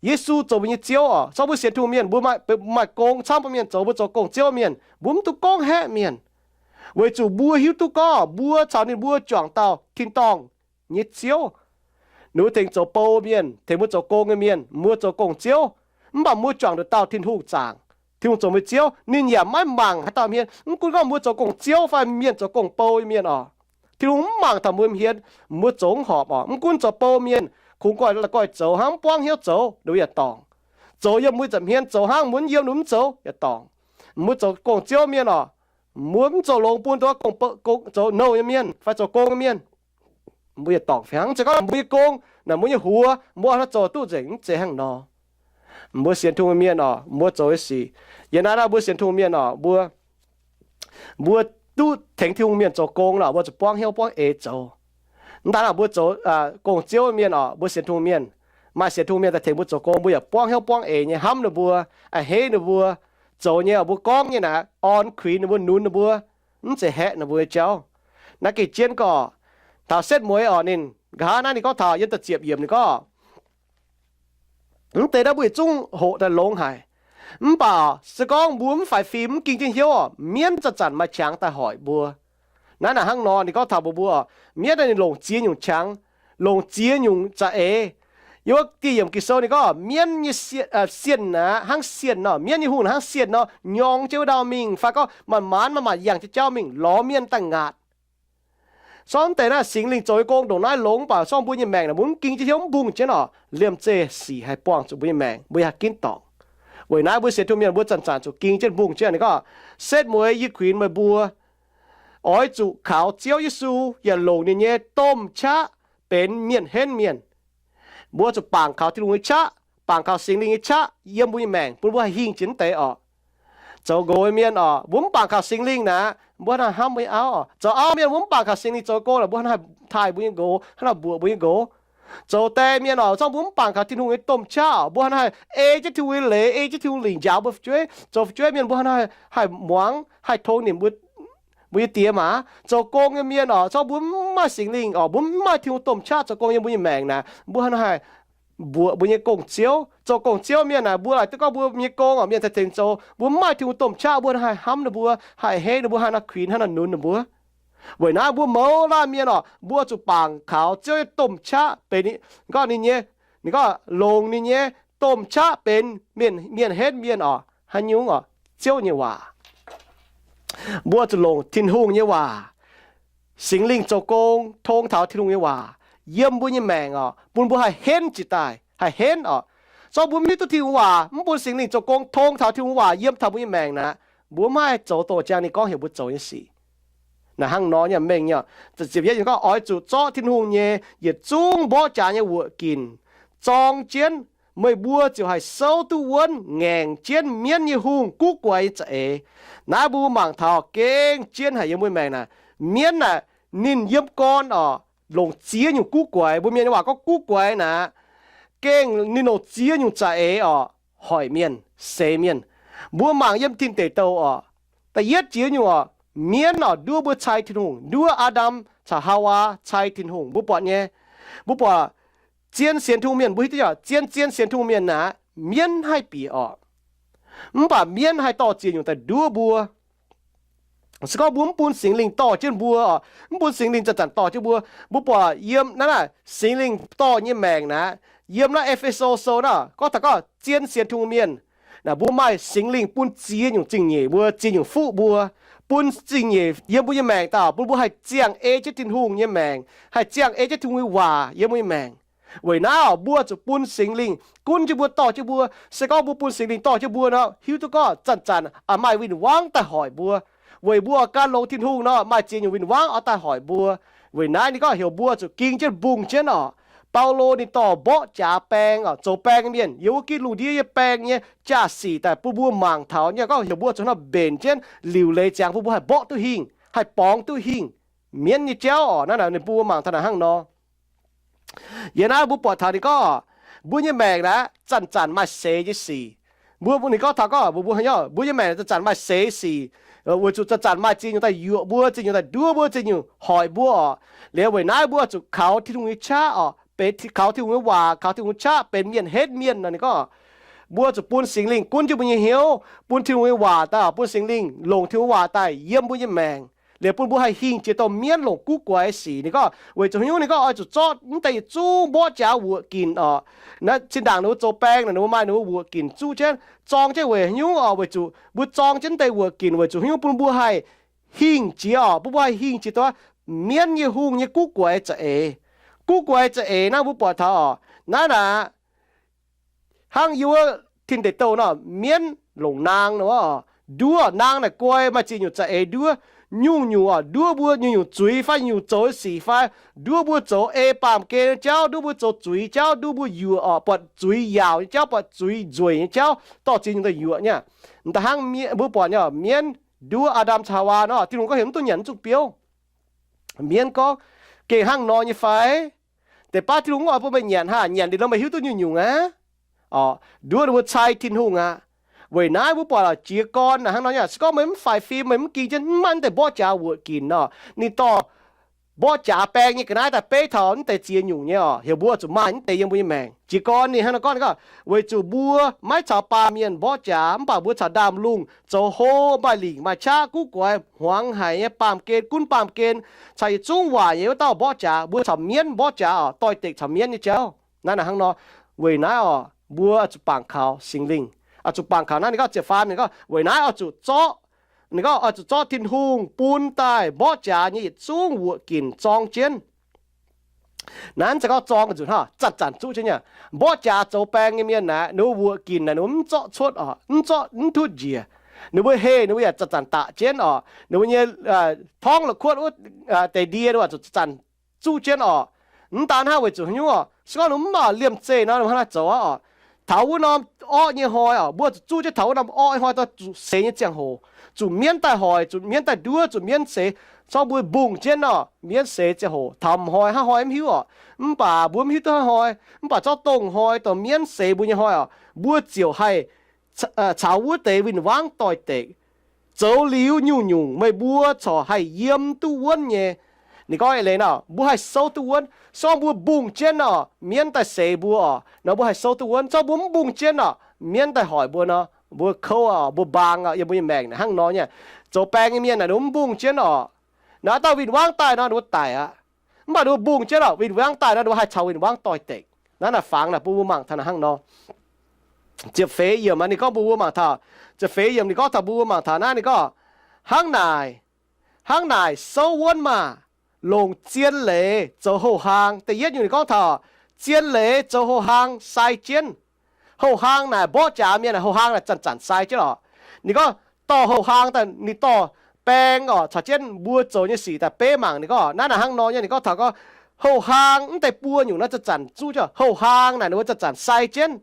Yesu zoux mbuo nyei Ziouv oc. Se gorngv mbuo sienx Tin-Hungh mienh, mbuo maaih, maaih gong camv bun mienh zoux, mbuo zoux gong-ziouv mienh, mbuo mv dungx gorngv haeqv mienh. Weic zuqc mbuo hiuv duqv gorngv mbuo caux ninh mbuo juangc dauh tin-dorngh nyei Ziouv. Ninh mbuo tengx zoux bou mienh, tengx mbuo zoux gong nyei mienh, mbuo zoux gong-ziouv. Mv baac mbuo juangc nduqc dauh Tin-Hungh zaangc. Tin-Hungh zoux mbuo Ziouv, ninh yaac maiv mangc haaix dauh mienh. Mv gunv gorngv mbuo zoux gong-ziouv fai mienh zoux gong-bou nyei mienh oc, Tin-Hungh mv mangc taux mbuo hmien, mbuo zoux mv horpc oc. Mv gunv zoux bou mienh, kungx goiv, goiv zoux hnangv mv buangv hnyouv zoux, ninh mbuo yaac dorngc. Zoux yiem mbuo nza'hmien, zoux hnangv mbuo mv yiem, ninh mbuo mv zoux yaac dorngc. Mbuo zoux gong-ziouv mienh oc, mbuo mv zoux longx bun dongh zoux nouh nyei mienh fai zoux gong nyei mienh. Mbuo yietc dorngc fih hnangv. Mv zeiz gorngv mbuo nyei gong naaic, mbuo nyei huox, mbuo oix hnangv zoux duqv nzengc, mv zeiz hnangv nor. Mbuo sienx Tin-Hungh mienh oc, mbuo zoux nyei sic, yiem naaiv naaiv mbuo sienx Tin-Hungh mienh oc, mbuo, mbuo duqv tengx Tin-Hungh mienh zoux gong lorqc, mbuo zuqc buangv hnyouv buangv eix zoux. Mv daan naaic mbuo zoux gong-ziouv mienh oc, mbuo sienx Tin-Hungh mienh, maaih sienx Tin-Hungh mienh daaih tengx mbuo zoux gong, mbuo yaac buangv hnyouv buangv eix nyei hnamv ninh mbuo, a'hneiv ninh mbuo, zoux nyei, mbuo gorngv nyei naaic orn kuinx ninh mbuo, nunc ninh mbuo, mv zeiz haeqv ninh mbuo nyei jauv. Naaiv gengh jienv gorx, taux setv mueiz oc, ninh nqa'haav naaiv ninh gorngv taux yiem da'ziepc yiemc ninh gorngv, mv deix naaiv mbuo yietc zungv hoqc daaih longx haic. Mv baac se gorngv mbuo mv faix fim, mv ging jienv hnyouv oc, mienv zanc-zanc maaih qangx daaih hoic mbuo. Naaiv naaic hnangv nor ninh gorngv taux mbuo, mbuo mienv naaiv ninh longc ziex nyungc qangx, longc ziex nyungc za'eix. Yiem wuov dieh yiemc Ging-Sou ninh gorngv mienv nyei sienh aqv hnangv sienh nor, mienv nyei hungh hnangv sienh nor, nyorng jienv wuov ndau mingh, fai gorngv manc-manc manc-manc yangh jienv jauv mingh lorz mienv daaih ngaatc. Sorng deix naaiv Singx Lingh zoux nyei gong ndongc naaiv longx, mv baac sorng mbuo nyei maengc naaic mbuo mv ging jienv hnyouv, mv mbungh jienv oc, liemh zeih sic haih buangh zuqc mbuo nyei maengc, mbuo haih ginv dorngc. Weic naaiv mbuo sienx Tin-Hungh mienh mbuo zanc-zanc zuqc ging jienv mbungh jienv. Ninh gorngv, setv mueiz yie kuinx meih mbuo oix zuqc kaux Ziouv Yesu yaac longc ninh nyei domh qaqv benx mienh henv mienh. Mbuo zuqc bangc kaux Tin-Hungh nyei qaqv, bangc kaux Singx Lingh nyei qaqv yiem mbuo nyei maengc bun mbuo haih hingh jiex mv deix oc. Zoux nqox nyei mienh oc, mbuo mv bangc kaux Singx Lingh naaic, mbuo hnangv naaiv hnamv mbuo nyei auv oc. Zoux auv mienh mbuo mv bangc kaux Singx Lingh zoux gong naaic, mbuo hnangv naaiv haih taaih mbuo nyei nqox, hnangv naaiv mbuoqc mbuo nyei nqox. Zoux die mienh oc, zorqv mbuo mv bangc kaux Tin-Hungh nyei domh qaqv oc, mbuo hnangv naaiv haih ei jienv Tin-Hungh nyei leiz, ei jienv Tin-Hungh lingc njaaux mbuo fu'jueiv. Zoux fu'jueiv mienh mbuo hnangv naaiv haih muangx, haih tongx nimc mbuo, mbuo nyei diex maac. Zoux gong nyei mienh oc, zorqv mbuo mv maaih Singx Lingh oc, mbuo mv maaih Tin-Hungh domh qaqv zoux gong yiem mbuo nyei maengc naaic, mbuo hnangv naaiv haih mbuoqc mbuo nyei gong-ziouv. Zoux gong-ziouv mienh naaic, mbuo laaic duqv gorngv mbuo nyei gong oc, mienh cai tengx zoux, mbuo mv maaih Tin-Hungh domh qaqv, mbuo hnangv naaiv haih hnamv ninh mbuo, haih hei ninh mbuo, hnangv naaiv kuinx, hnangv naaiv nunc ninh mbuo. Weic naaiv mbuo mouz laanh mienh oc, mbuo zuqc bangc kaux Ziouv nyei domh qaqv benx ninh, gorngv ninh nyei, ninh gorngv longc ninh nyei domh qaqv benx mienh, mienh henv mienh oc. Haaix nyungc oc? Ziouv nyei waac. Mbuo zuqc longc Tin-Hungh nyei waac, Singx Lingh zoux gong tong taux Tin-Hungh nyei waac yiem mbuo nyei maengc oc, bun mbuo haih henv jiez daaih, haih henv oc. Zorqv mbuo mv hiuv duqv Tin-Hungh waac, mv bun Singx Lingh zoux gong tong taux Tin-Hungh waac yiem taux mbuo nyei maengc naaic, mbuo maiv haih zoux dongh ziangh ninh gorngv heuc mbuo zoux nyei sic. Naaic hnangv nor nyei mengh nyei. Ziepc yietv gorngv, oix zuqc zorqv Tin-Hungh nyei yietc zungv mborqv jaax nyei wuoqc ginc zorng jienv, meih mbuo ziouc haih souv duqv wuonv ngaengc jienv mienv nyei hungh guv guaix nyei za'eix. Naaiv mbuo mangc taux gengh zien haic yiem mbuo maengc naaic. Mienv naaic, ninh yiem gorn oc, longc ziex nyungc guv guaix. Mbuo mienh nyei waac gorngv guv guaix naaic, gengh ninh longc ziex nyungc za'eix oc, hoic mienh, seix mienh. Mbuo mangc yiem Tin Deic Douh oc, da'yietv ziex nyungc oc, mienv oc, nduov mbuo cai Tin-Hungh, nduov Aa^ndam caux Haawaa cai Tin-Hungh. Mbuo buatc nyei, mbuo buatc zien sienx Tin-Hungh mienh, mbuo hiuv duqv zien, zien sienx Tin-Hungh mienh naaic, mienv haih bieqc oc. Mv baac mienv haih dorh ziex nyungc daaih nduov mbuo. Se gorngv mbuo mv bun Singx Lingh dorh jienv mbuo oc, mv bun Singx Lingh zanc-zanc dorh jienv mbuo, mbuo buatc yiem naaiv naaic Singx Lingh dorh nyei maengc naaic, yiem naaiv E^fe^so sou naaic gorngv taux gorngv zien sienx Tin-Hungh mienh naaic, mbuo maaih Singx Lingh bun ziex nyungc zingh nyeic mbuo, ziex nyungc fuqv mbuo, bun zingh nyeic yiem mbuo nyei maengc daaih, bun mbuo haih ziangh ei jienv Tin-Hungh nyei maengc, haih ziangh ei jienv Tin-Hungh nyei waac yiem mbuo nyei maengc. Weic naaiv oc, mbuo zuqc bun Singx Lingh gunv jienv mbuo, dorh jienv mbuo. Se gorngv mbuo bun Singx Lingh dorh jienv mbuo nor, hiuv duqv gorngv zanc-zanc maaih win-wangv daaih hoic mbuo. Weic mbuo oix gan longx Tin-Hungh nor, maaih ziex nyungc win-wangv oix daaih hoic mbuo. Weic naaiv ninh gorngv heuc mbuo zuqc ging jienv mbungh jienv oc. Baulo ninh dorh mborqv jaax baeng oc, zoux baeng nyei mienh, yiem wuov gitv lungh ndiev nyei baeng nyei jaa-sic daaih bun mbuo mangc taux nyei, gorngv heuc mbuo zuqc hnangv mbenc jienv liuc leiz ziangx bun mbuo haih mborqv duqv hingh, haih borngz duqv hingh mienv nyei jauv oc. Naaiv ninh bun mbuo mangc taux naaic hnangv nor. Yiem naaiv mbuo buatc taux ninh gorngv, mbuo nyei maengc naaiv zanc-zanc maaih seix nyei sic. Mbuo, ninh gorngv taux gorngv mbuo, mbuo nyei maengc zanc-zanc maaih seix sic, weic zuqc zanc-zanc maaih ziex nyungc daaih yuoqc mbuo, ziex nyungc daaih nduov mbuo, ziex nyungc hoic mbuo oc. Liuz weic naaiv mbuo zuqc kaux Tin-Hungh nyei qaqv oc, benx kaux Tin-Hungh nyei waac, kaux Tin-Hungh nyei qaqv benx mienh henv mienh nor. Ninh gorngv mbuo zuqc bun Singx Lingh gunv jienv mbuo nyei hnyouv, bun Tin-Hungh nyei waac daaih, bun Singx Lingh longc Tin-Hungh nyei waac daaih yiem mbuo nyei maengc, liuz bun mbuo haih hingh jiex douh mienv longc guv guaix sic. Ninh gorngv weic zuqc haaix nyungc, ninh gorngv oix zuqc zorqv mv deix yietc zungv mborqv jaax wuoqc ginc oc. Naaiv zinh ndaangc ninh mbuo zoux baeng naaic, ninh mbuo maaih ninh mbuo wuoqc ginc zuqv jienv, zorng jienv weic haaix nyungc oc? Weic zuqc mbuo zorng jienv deix wuoqc ginc weic zuqc haaix nyungc? Bun mbuo haih hingh jiex oc, bun mbuo haih hingh jiex douh mienv nyei hungh nyei guv guaix za'eix. Guv guaix za'eix naaiv mbuo buatc taux oc, naaiv naaic hnangv yie wuov Tin Deic Douh nor, mienv longc naang nor, nduov naang naaic guai maaih ziex nyungc za'eix nduov. Nyungc-nyungc oc, nduov mbuo nyungc-nyungc zuiz fai nyungc-nyungc zoux sic fai nduov mbuo zoux ei baamh gen nyei jauv, nduov mbuo zoux zuiz jauv, nduov mbuo yuoqc oc, buatc zuiz yaauc nyei jauv, buatc zuiz nzueic nyei jauv, dorh ziex nyungc daaih yuoqc nyei. Da'hnangv mbuo buatc nyei mienv nduov Aa^ndam caux Haawaa nor, Tin-Hungh gorngv heuc mv duqv nyanc mv zuqc biouv. Mienv gorngv, gengh hnangv nor nyei fai? Deix baav Tin-Hungh mv oix bun meih nyanc hnangv, nyanc liuz nor meih hiuv duqv nyungc-nyungc aqv. Oc, nduov ninh mbuo cai Tin-Hungh aqv. Weic naaiv mbuo buatc jiez gorn naaic hnangv nor nyei, se gorngv meih mv faix fim, meih mv ging jienv, mv maaih mv deix mborqv jaax wuoqc ginc nor, ninh dorh mborqv jaax baeng nyei ga'naaiv daaih beiv taux mv deix ziex nyungc nyei oc. Heuc mbuo zuqc maaih mv deix yiem mbuo nyei maengc. Jiez gorn ninh hnangv nor gorngv, ninh gorngv weic zuqc mbuo maiv caux baamh mienh mborqv jaax, mv baac mbuo caux ndaamv-lungh zoux hlo, maaih lingc maaih qaqv, guv guaix, hmuangx haic nyei baamh gen, gunv baamh gen, caux yietc zungv waac nyei wuov dauh mborqv jaax. Mbuo caux mienv mborqv jaax oc, doix-dekc caux mienv nyei jauv. Naaiv naaic hnangv nor, weic naaiv oc, mbuo oix zuqc bangc kaux Singx Lingh, oix zuqc bangc kaux naaiv. Ninh gorngv ziepc faam, ninh gorngv weic naaiv oix zuqc zorqv, ninh gorngv oix zuqc zorqv Tin-Hungh bun daaih mborqv jaax nyei yietc zungv wuoqc ginc zorng jienv. Naaiv se gorngv zorng nzunc hnangv zanc-zanc zuqv jienv nyei. Mborqv jaax zoux baeng nyei mienh naaic, ninh mbuo wuoqc ginc naaic ninh mbuo mv zorqv cuotv oc, mv zorqv, mv tutv njiec. Ninh mbuo heh ninh mbuo yaac zanc-zanc daqc jienv oc. Ninh mbuo nyei torngv la'kuotv wuov deix ndie ninh mbuo zuqc zanc zuqv jienv oc. Mv daan hnangv, weic zuqc haaix nyungc oc? Se gorngv ninh mv oix liemh zeih nor, ninh mbuo hnangv naaiv zoux aqv oc. taux wuov norm orqv nyei hnoi oc, mbuo zuqc zuqv jienv taux wuov norm orqv nyei hnoi, dorh zuqc seix nyei ziangh hoc, zuqc mienv daaih hoic, zuqc mienv daaih nduov, zuqc mienv seix, corc mbuo mbungh jienv oc, mienv seix ziangh hoc, taux m'hnoi hnangv haaix hnoi mv hiuv oc. Mv baac mbuo mv hiuv duqv hnangv haaix hnoi, mv baac zorqv dongh hnoi dongh mienv seix mbuo nyei hnoi oc, mbuo ziouc haih caux wuov deix win-wangv doix-dekc, zoux liuz nyungc-nyungc meih mbuo corc haih yiem duqv wuonv nyei. Ninh gorngv eix leiz nor, mbuo haih souv duqv wuonv. Sorng mbuo mbungh jienv nor, mienv daaih seix mbuo oc, nor mbuo haih souv duqv wuonv. Sorng mbuo mv mbungh jienv nor, mienv daaih hoic mbuo nor, mbuo kouv oc, mbuo mbaang oc, yiem mbuo nyei maengc hnangv nor nyei. Zoux baeng nyei mienh naaic ninh mbuo mv mbungh jienv oc, naaic dauh win-wangv daaih nor ninh mbuo daic aqv. Mv baac ninh mbuo mbungh jienv oc, win-wangv daaih nor ninh mbuo haih caux win-wangv doix-dekc. Naaiv naaic fangx naaic bun mbuo mangc taux naaic hnangv nor. Ziepc feix yiemc ninh gorngv mbuo mbuo mangc taux, ziepc feix yiemc ninh gorngv taux mbuo mbuo mangc taux naaiv, ninh gorngv, hnangv naaic, hnangv naaic souv wuonv maah! Longc zien leiz zoux houh hlaang. Da'yietv nyungc ninh gorngv taux zien leiz zoux houh hlaang sai jienv. Houh hlaang naaic mborqv jaax mienh, houh hlaang naaic zanc-zanc sai jienv oc. Ninh gorngv dorh houh hlaang daaih, ninh dorh baeng oc caux jienv mbuo zoux nyei sic daaih beiv mangc. Ninh gorngv naaiv naaic hnangv nor nyei, ninh gorngv taux gorngv houh hlaang mv deix buo nyungc naaiv zanc-zanc zuqv jienv. Houh hlaang naaic ninh mbuo zanc-zanc sai jienv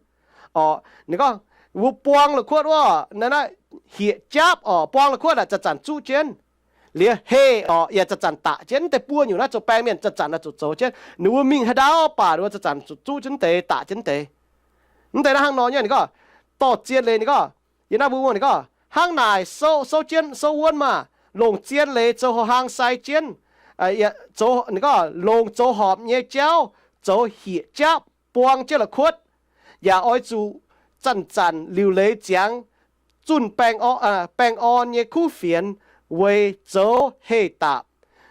oc. Ninh gorngv mbuo buang la'kuotv wuov, naaiv hieqv-jaapv oc, buang la'kuotv naaic zanc-zanc zuqv jienv. Liuz heh oc yaac zanc-zanc daqc jienv. Mv deix buo nyungc naaiv zoux baeng mienh zanc-zanc naaic zuqc zoux jienv. Ninh mbuo mingh haaix ndaauv baac ninh mbuo zanc-zanc zuqc zuqv jienv deix, daqc jienv deix. Mv deix naaiv hnangv nor nyei, ninh gorngv dorh zien leiz, ninh gorngv, yie naaiv mbuo wuov ninh gorngv hnangv naaic souv, souv jienv, souv wuonv maah! Longc zien leiz zoux houh hlaang sai jienv. Ninh gorngv longc zoux horpc nyei jauv zoux hieqv-jaapv buang jienv la'kuotv, yaac oix zuqc zanc-zanc liuc leiz ziangx zunh baengh orn nyei kuv fienx weic zoux heh daapc.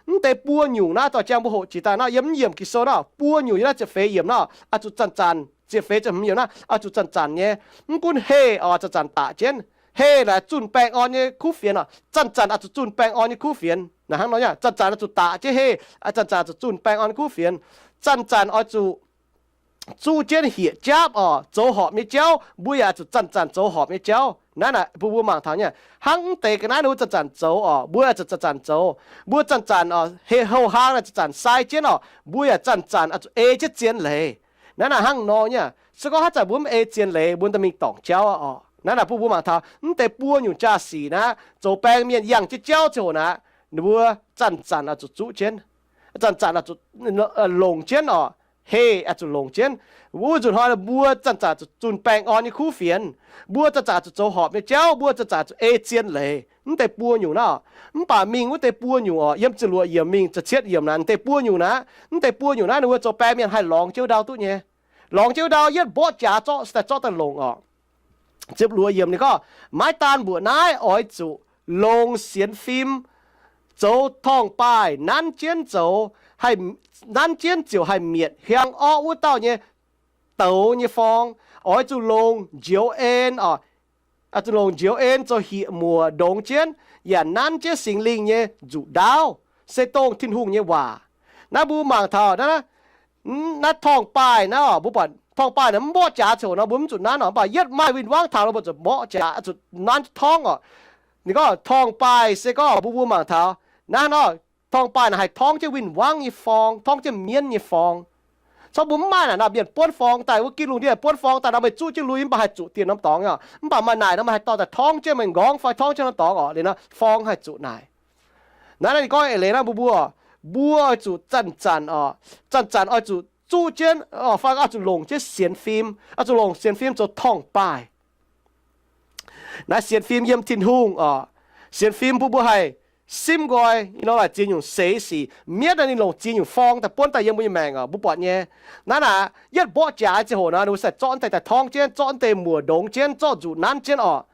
Mv deix buo nyungc naaiv dorh jangx mbuo hoqc jiex daaih nor, yiem mv yiemc Ging-Sou nor, buo nyungc yiem naaiv ziepc feix yiemc nor, oix zuqc zanc-zanc, ziepc feix ziepc hmz yiemc naaiv, oix zuqc zanc-zanc nyei. Mv gunv heh oc zanc-zanc daqc jienv. Heh naaic zunh baengh orn nyei kuv fienx oc, zanc-zanc oix zuqc zunh baengh orn nyei kuv fienx. Naaic hnangv nor nyei, zanc-zanc oix zuqc daqc jienv heh, zanc-zanc oix zuqc zunh baengh orn nyei kuv fienx. Zanc-zanc oix zuqc zuqv jienv hieqv-jaapv oc, zoux horpc nyei jauv, mbuo yaac zuqc zanc-zanc zoux horpc nyei jauv. Naaiv naaic bun mbuo mangc taux nyei, hnangv mv deix ga'naaiv ninh mbuo zanc-zanc zoux oc, mbuo yaac zuqc zanc-zanc zoux. Mbuo zanc-zanc oc, heh houh hlaang naaic zanc-zanc sai jienv oc, mbuo yaac zanc-zanc oix zuqc ei jienv zien leiz. Naaiv naaic hnangv nor nyei, se gorngv haaix zanc mbuo mv ei zien leiz, mbuo daaih mingh dorngc jauv aqv oc. Naaiv naaic bun mbuo mangc taux mv deix buo nyungc jaa-sic naaiv, zoux baeng mienh yangh jienv jauv ziangh hoc naaic, ninh mbuo zanc-zanc oix zuqc zuqv jienv, zanc-zanc oix zuqc longc jienv oc. Heh oix zuqc longc jienv. Wuov nzunc hnoi mbuo zanc-zanc zuqc zunh baengh orn nyei kuv fienx. Mbuo zanc-zanc zuqc zoux horpc nyei jauv. Mbuo zanc-zanc zuqc ei zien leiz. Mv deix buo nyungc naaiv, mv baac mingh wuov deix buo nyungc oc, yiem ziepc luoqc yiemc mingh ziepc cietv yiemc naaiv, mv deix buo nyungc naaiv, mv deix buo nyungc naaiv ninh mbuo zoux baeng mienh haih lorngx jienv wuov ndau duqv nyei. Lorngx jienv wuov ndau, yietv mborqv jaax zorqv, se daaih zorqv daaih longc oc. Ziepc luoqc yiemc ninh gorngv, maiv daan mbuoqc naaiv, oix zuqc longc sienx fim zoux torngv-baaih, nanv jienv zoux, nanv jienv ziouc haih mietc hiaang orqv wuov dauh nyei douz nyei forng. Oix zuqc longc njoux en oc, zuqc longc njoux en zoux hieqv-muoc ndongx jienv, yaac nanv jienv Singx Lingh nyei nzuqc ndaauv, se dongh Tin-Hungh nyei waac. Naaiv mbuo mangc taux naaiv, naaiv torngv-baaih naaiv oc, mbuo buatc torngv-baaih naaiv mv mborqv jaax ziouc nor mbuo mv zuqc nanv oc, mv baac yietv maaih win-wangv taux nor mbuo zuqc mborqv jaax, zuqc nanv torngv oc. Ninh gorngv torngv-baaih se gorngv mbuo mbuo mangc taux naaiv nor, torngv-baaih naaic haih torngv jienv win-wangv nyei forng, torngv jienv mienv nyei forng. Corc mbuo mv maaih naaic nor, mienh buonv forng daaih wuov, ginv lungh ndiev buonv forng daaih nor, meih zuqv jienv lui, mv baac haih zuqc dieh norm dorngx oc. Mv baac maaih naaic nor, meih haih dorh daaih torngv jienv, meih nqorngv fai torngv jienv norm dorngx oc. Liuz nor forng haih zuqc naaic. Naaiv naaiv ninh gorngv eix leiz naaiv mbuo mbuo, mbuo oix zuqc zanc-zanc oc, zanc-zanc oix zuqc zuqv jienv fai oix zuqc longc jienv sienx fim, oix zuqc longc sienx fim zoux torngv-baaih. Naaiv sienx fim yiem Tin-Hungh oc. Sienx fim bun mbuo haih simv nqoi, ih nor laaic ziex nyungc seix sic, mietv naaiv ninh longc ziex nyungc forng daaih buonv daaih yiem mbuo nyei maengc oc, mbuo buatc nyei. Naaiv naaic yietv mborqv jaax ziangh hoc nor, ninh mbuo se zorqv deix daaih torngv jienv, zorqv deix muoc ndongx jienv, zorqv nzuqc nanv jienv oc.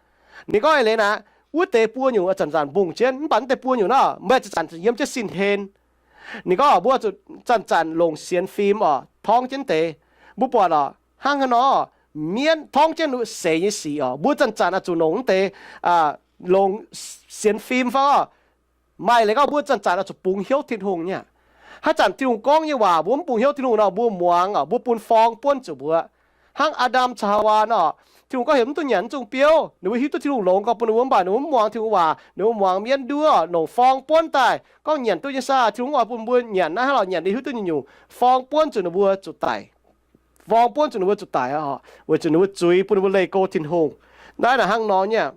Ninh gorngv eix leiz naaic, wuov deix buo nyungc zanc-zanc mbungh jienv, mv baac wuov deix buo nyungc nor, meih zanc-zanc yiem jienv sin-hlen. Ninh gorngv mbuo zuqc zanc-zanc longc sienx fim oc, torngv jienv deix. Mbuo buatc oc, hnangv haaix nor, mienv torngv jienv seix nyei sic oc, mbuo zanc-zanc oix zuqc longc wuov deix, longc sienx fim fai oc. Maaih leiz gorngv mbuo zanc-zanc oix zuqc bungx hnyouv Tin-Hungh nyei. Haaix zanc Tin-Hungh gorngv nyei waac mbuo mv bungx hnyouv Tin-Hungh nor, mbuo muangx oc, mbuo bun forng buonv zuqc mbuo. Hnangv Aa^ndam caux Haawaa nor, Tin-Hungh gorngv heuc mv duqv nyanc naaiv zungh biouv, ninh mbuo hiuv duqv Tin-Hungh longx gorx bun ninh mbuo, mv baac ninh mbuo mv muangx Tin-Hungh waac, ninh mbuo muangx mienv nduov, longc forng buonv daaih gorngv nyanc duqv nyei saah, Tin-Hungh oix bun mbuo nyanc naaiv hnangv lorqc, nyanc liuz hiuv duqv nyungc-nyungc, forng buonv zuqc ninh mbuo zuqc daic. forng buonv zuqc ninh mbuo zuqc daic oc, weic zuqc ninh mbuo zuiz bun ninh mbuo leih go Tin-Hungh. Naaiv naaic hnangv nor nyei.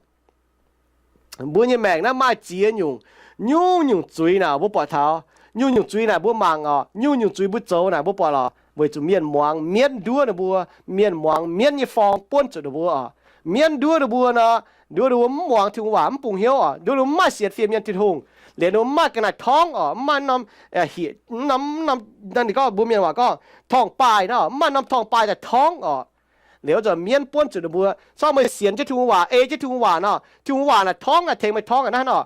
Mbuo nyei maengc naaiv maaih ziex nyungc, nyungc-nyungc zuiz naaic mbuo buatc taux, nyungc-nyungc zuiz naaic mbuo mangc oc, nyungc-nyungc zuiz mbuo zoux naaic mbuo buatc lorqc, weic zuqc mienh muangx mienv nduov ninh mbuo, mienh muangx mienv nyei forng buonv zuqc ninh mbuo oc. Mienv nduov ninh mbuo nor, nduov ninh mbuo mv muangx Tin-Hungh waac, mv bungx hnyouv oc, nduov ninh mbuo mv maaih sienx fim mienh Tin-Hungh, liuz ninh mbuo mv maaih ga'naaiv torngv oc, mv maaih norm, ninh gorngv mbuo mienh waac gorngv torngv-baaih nor, mv maaih norm torngv-baaih daaih torngv oc. Liuz nzunc mienv buonv zuqc ninh mbuo, corc meih sienx jienv Tin-Hungh waac, ei jienv Tin-Hungh waac nor, Tin-Hungh waac naaic torngv naaic tengx meih torngv aqv naaiv nor.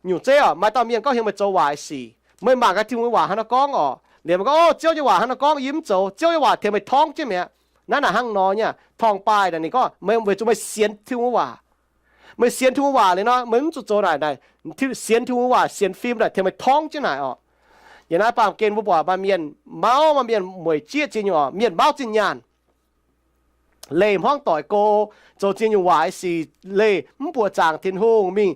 Nyungc zeiv oc, maaih dauh mienh gorngv heuc meih zoux waaic sic, meih mangc gaax Tin-Hungh nyei waac hnangv nor gorngv oc, liuz meih gorngv, Ov, Ziouv nyei waac hnangv nor gorngv, yie mv zoux, Ziouv nyei waac tengx meih torngv jienv mi'aqv. Naaiv naaic hnangv nor nyei, torngv-baaih naaic ninh gorngv meih, weic zuqc meih sienx Tin-Hungh waac. Meih sienx Tin-Hungh waac liuz nor, meih mv zuqc zoux naaic, naaic sienx Tin-Hungh waac, sienx fim naaic tengx meih torngv jienv naaic oc. Yiem naaiv baamh gen mbuo buatc maaih mienh mauv, maaih mienh mueic jieqv ziex nyungc oc, mienh mauv zinh nyaanh, leih hmuangv doic go, zoux ziex nyungc waaic sic, leih mv buoqc zaangc Tin-Hungh, mingh,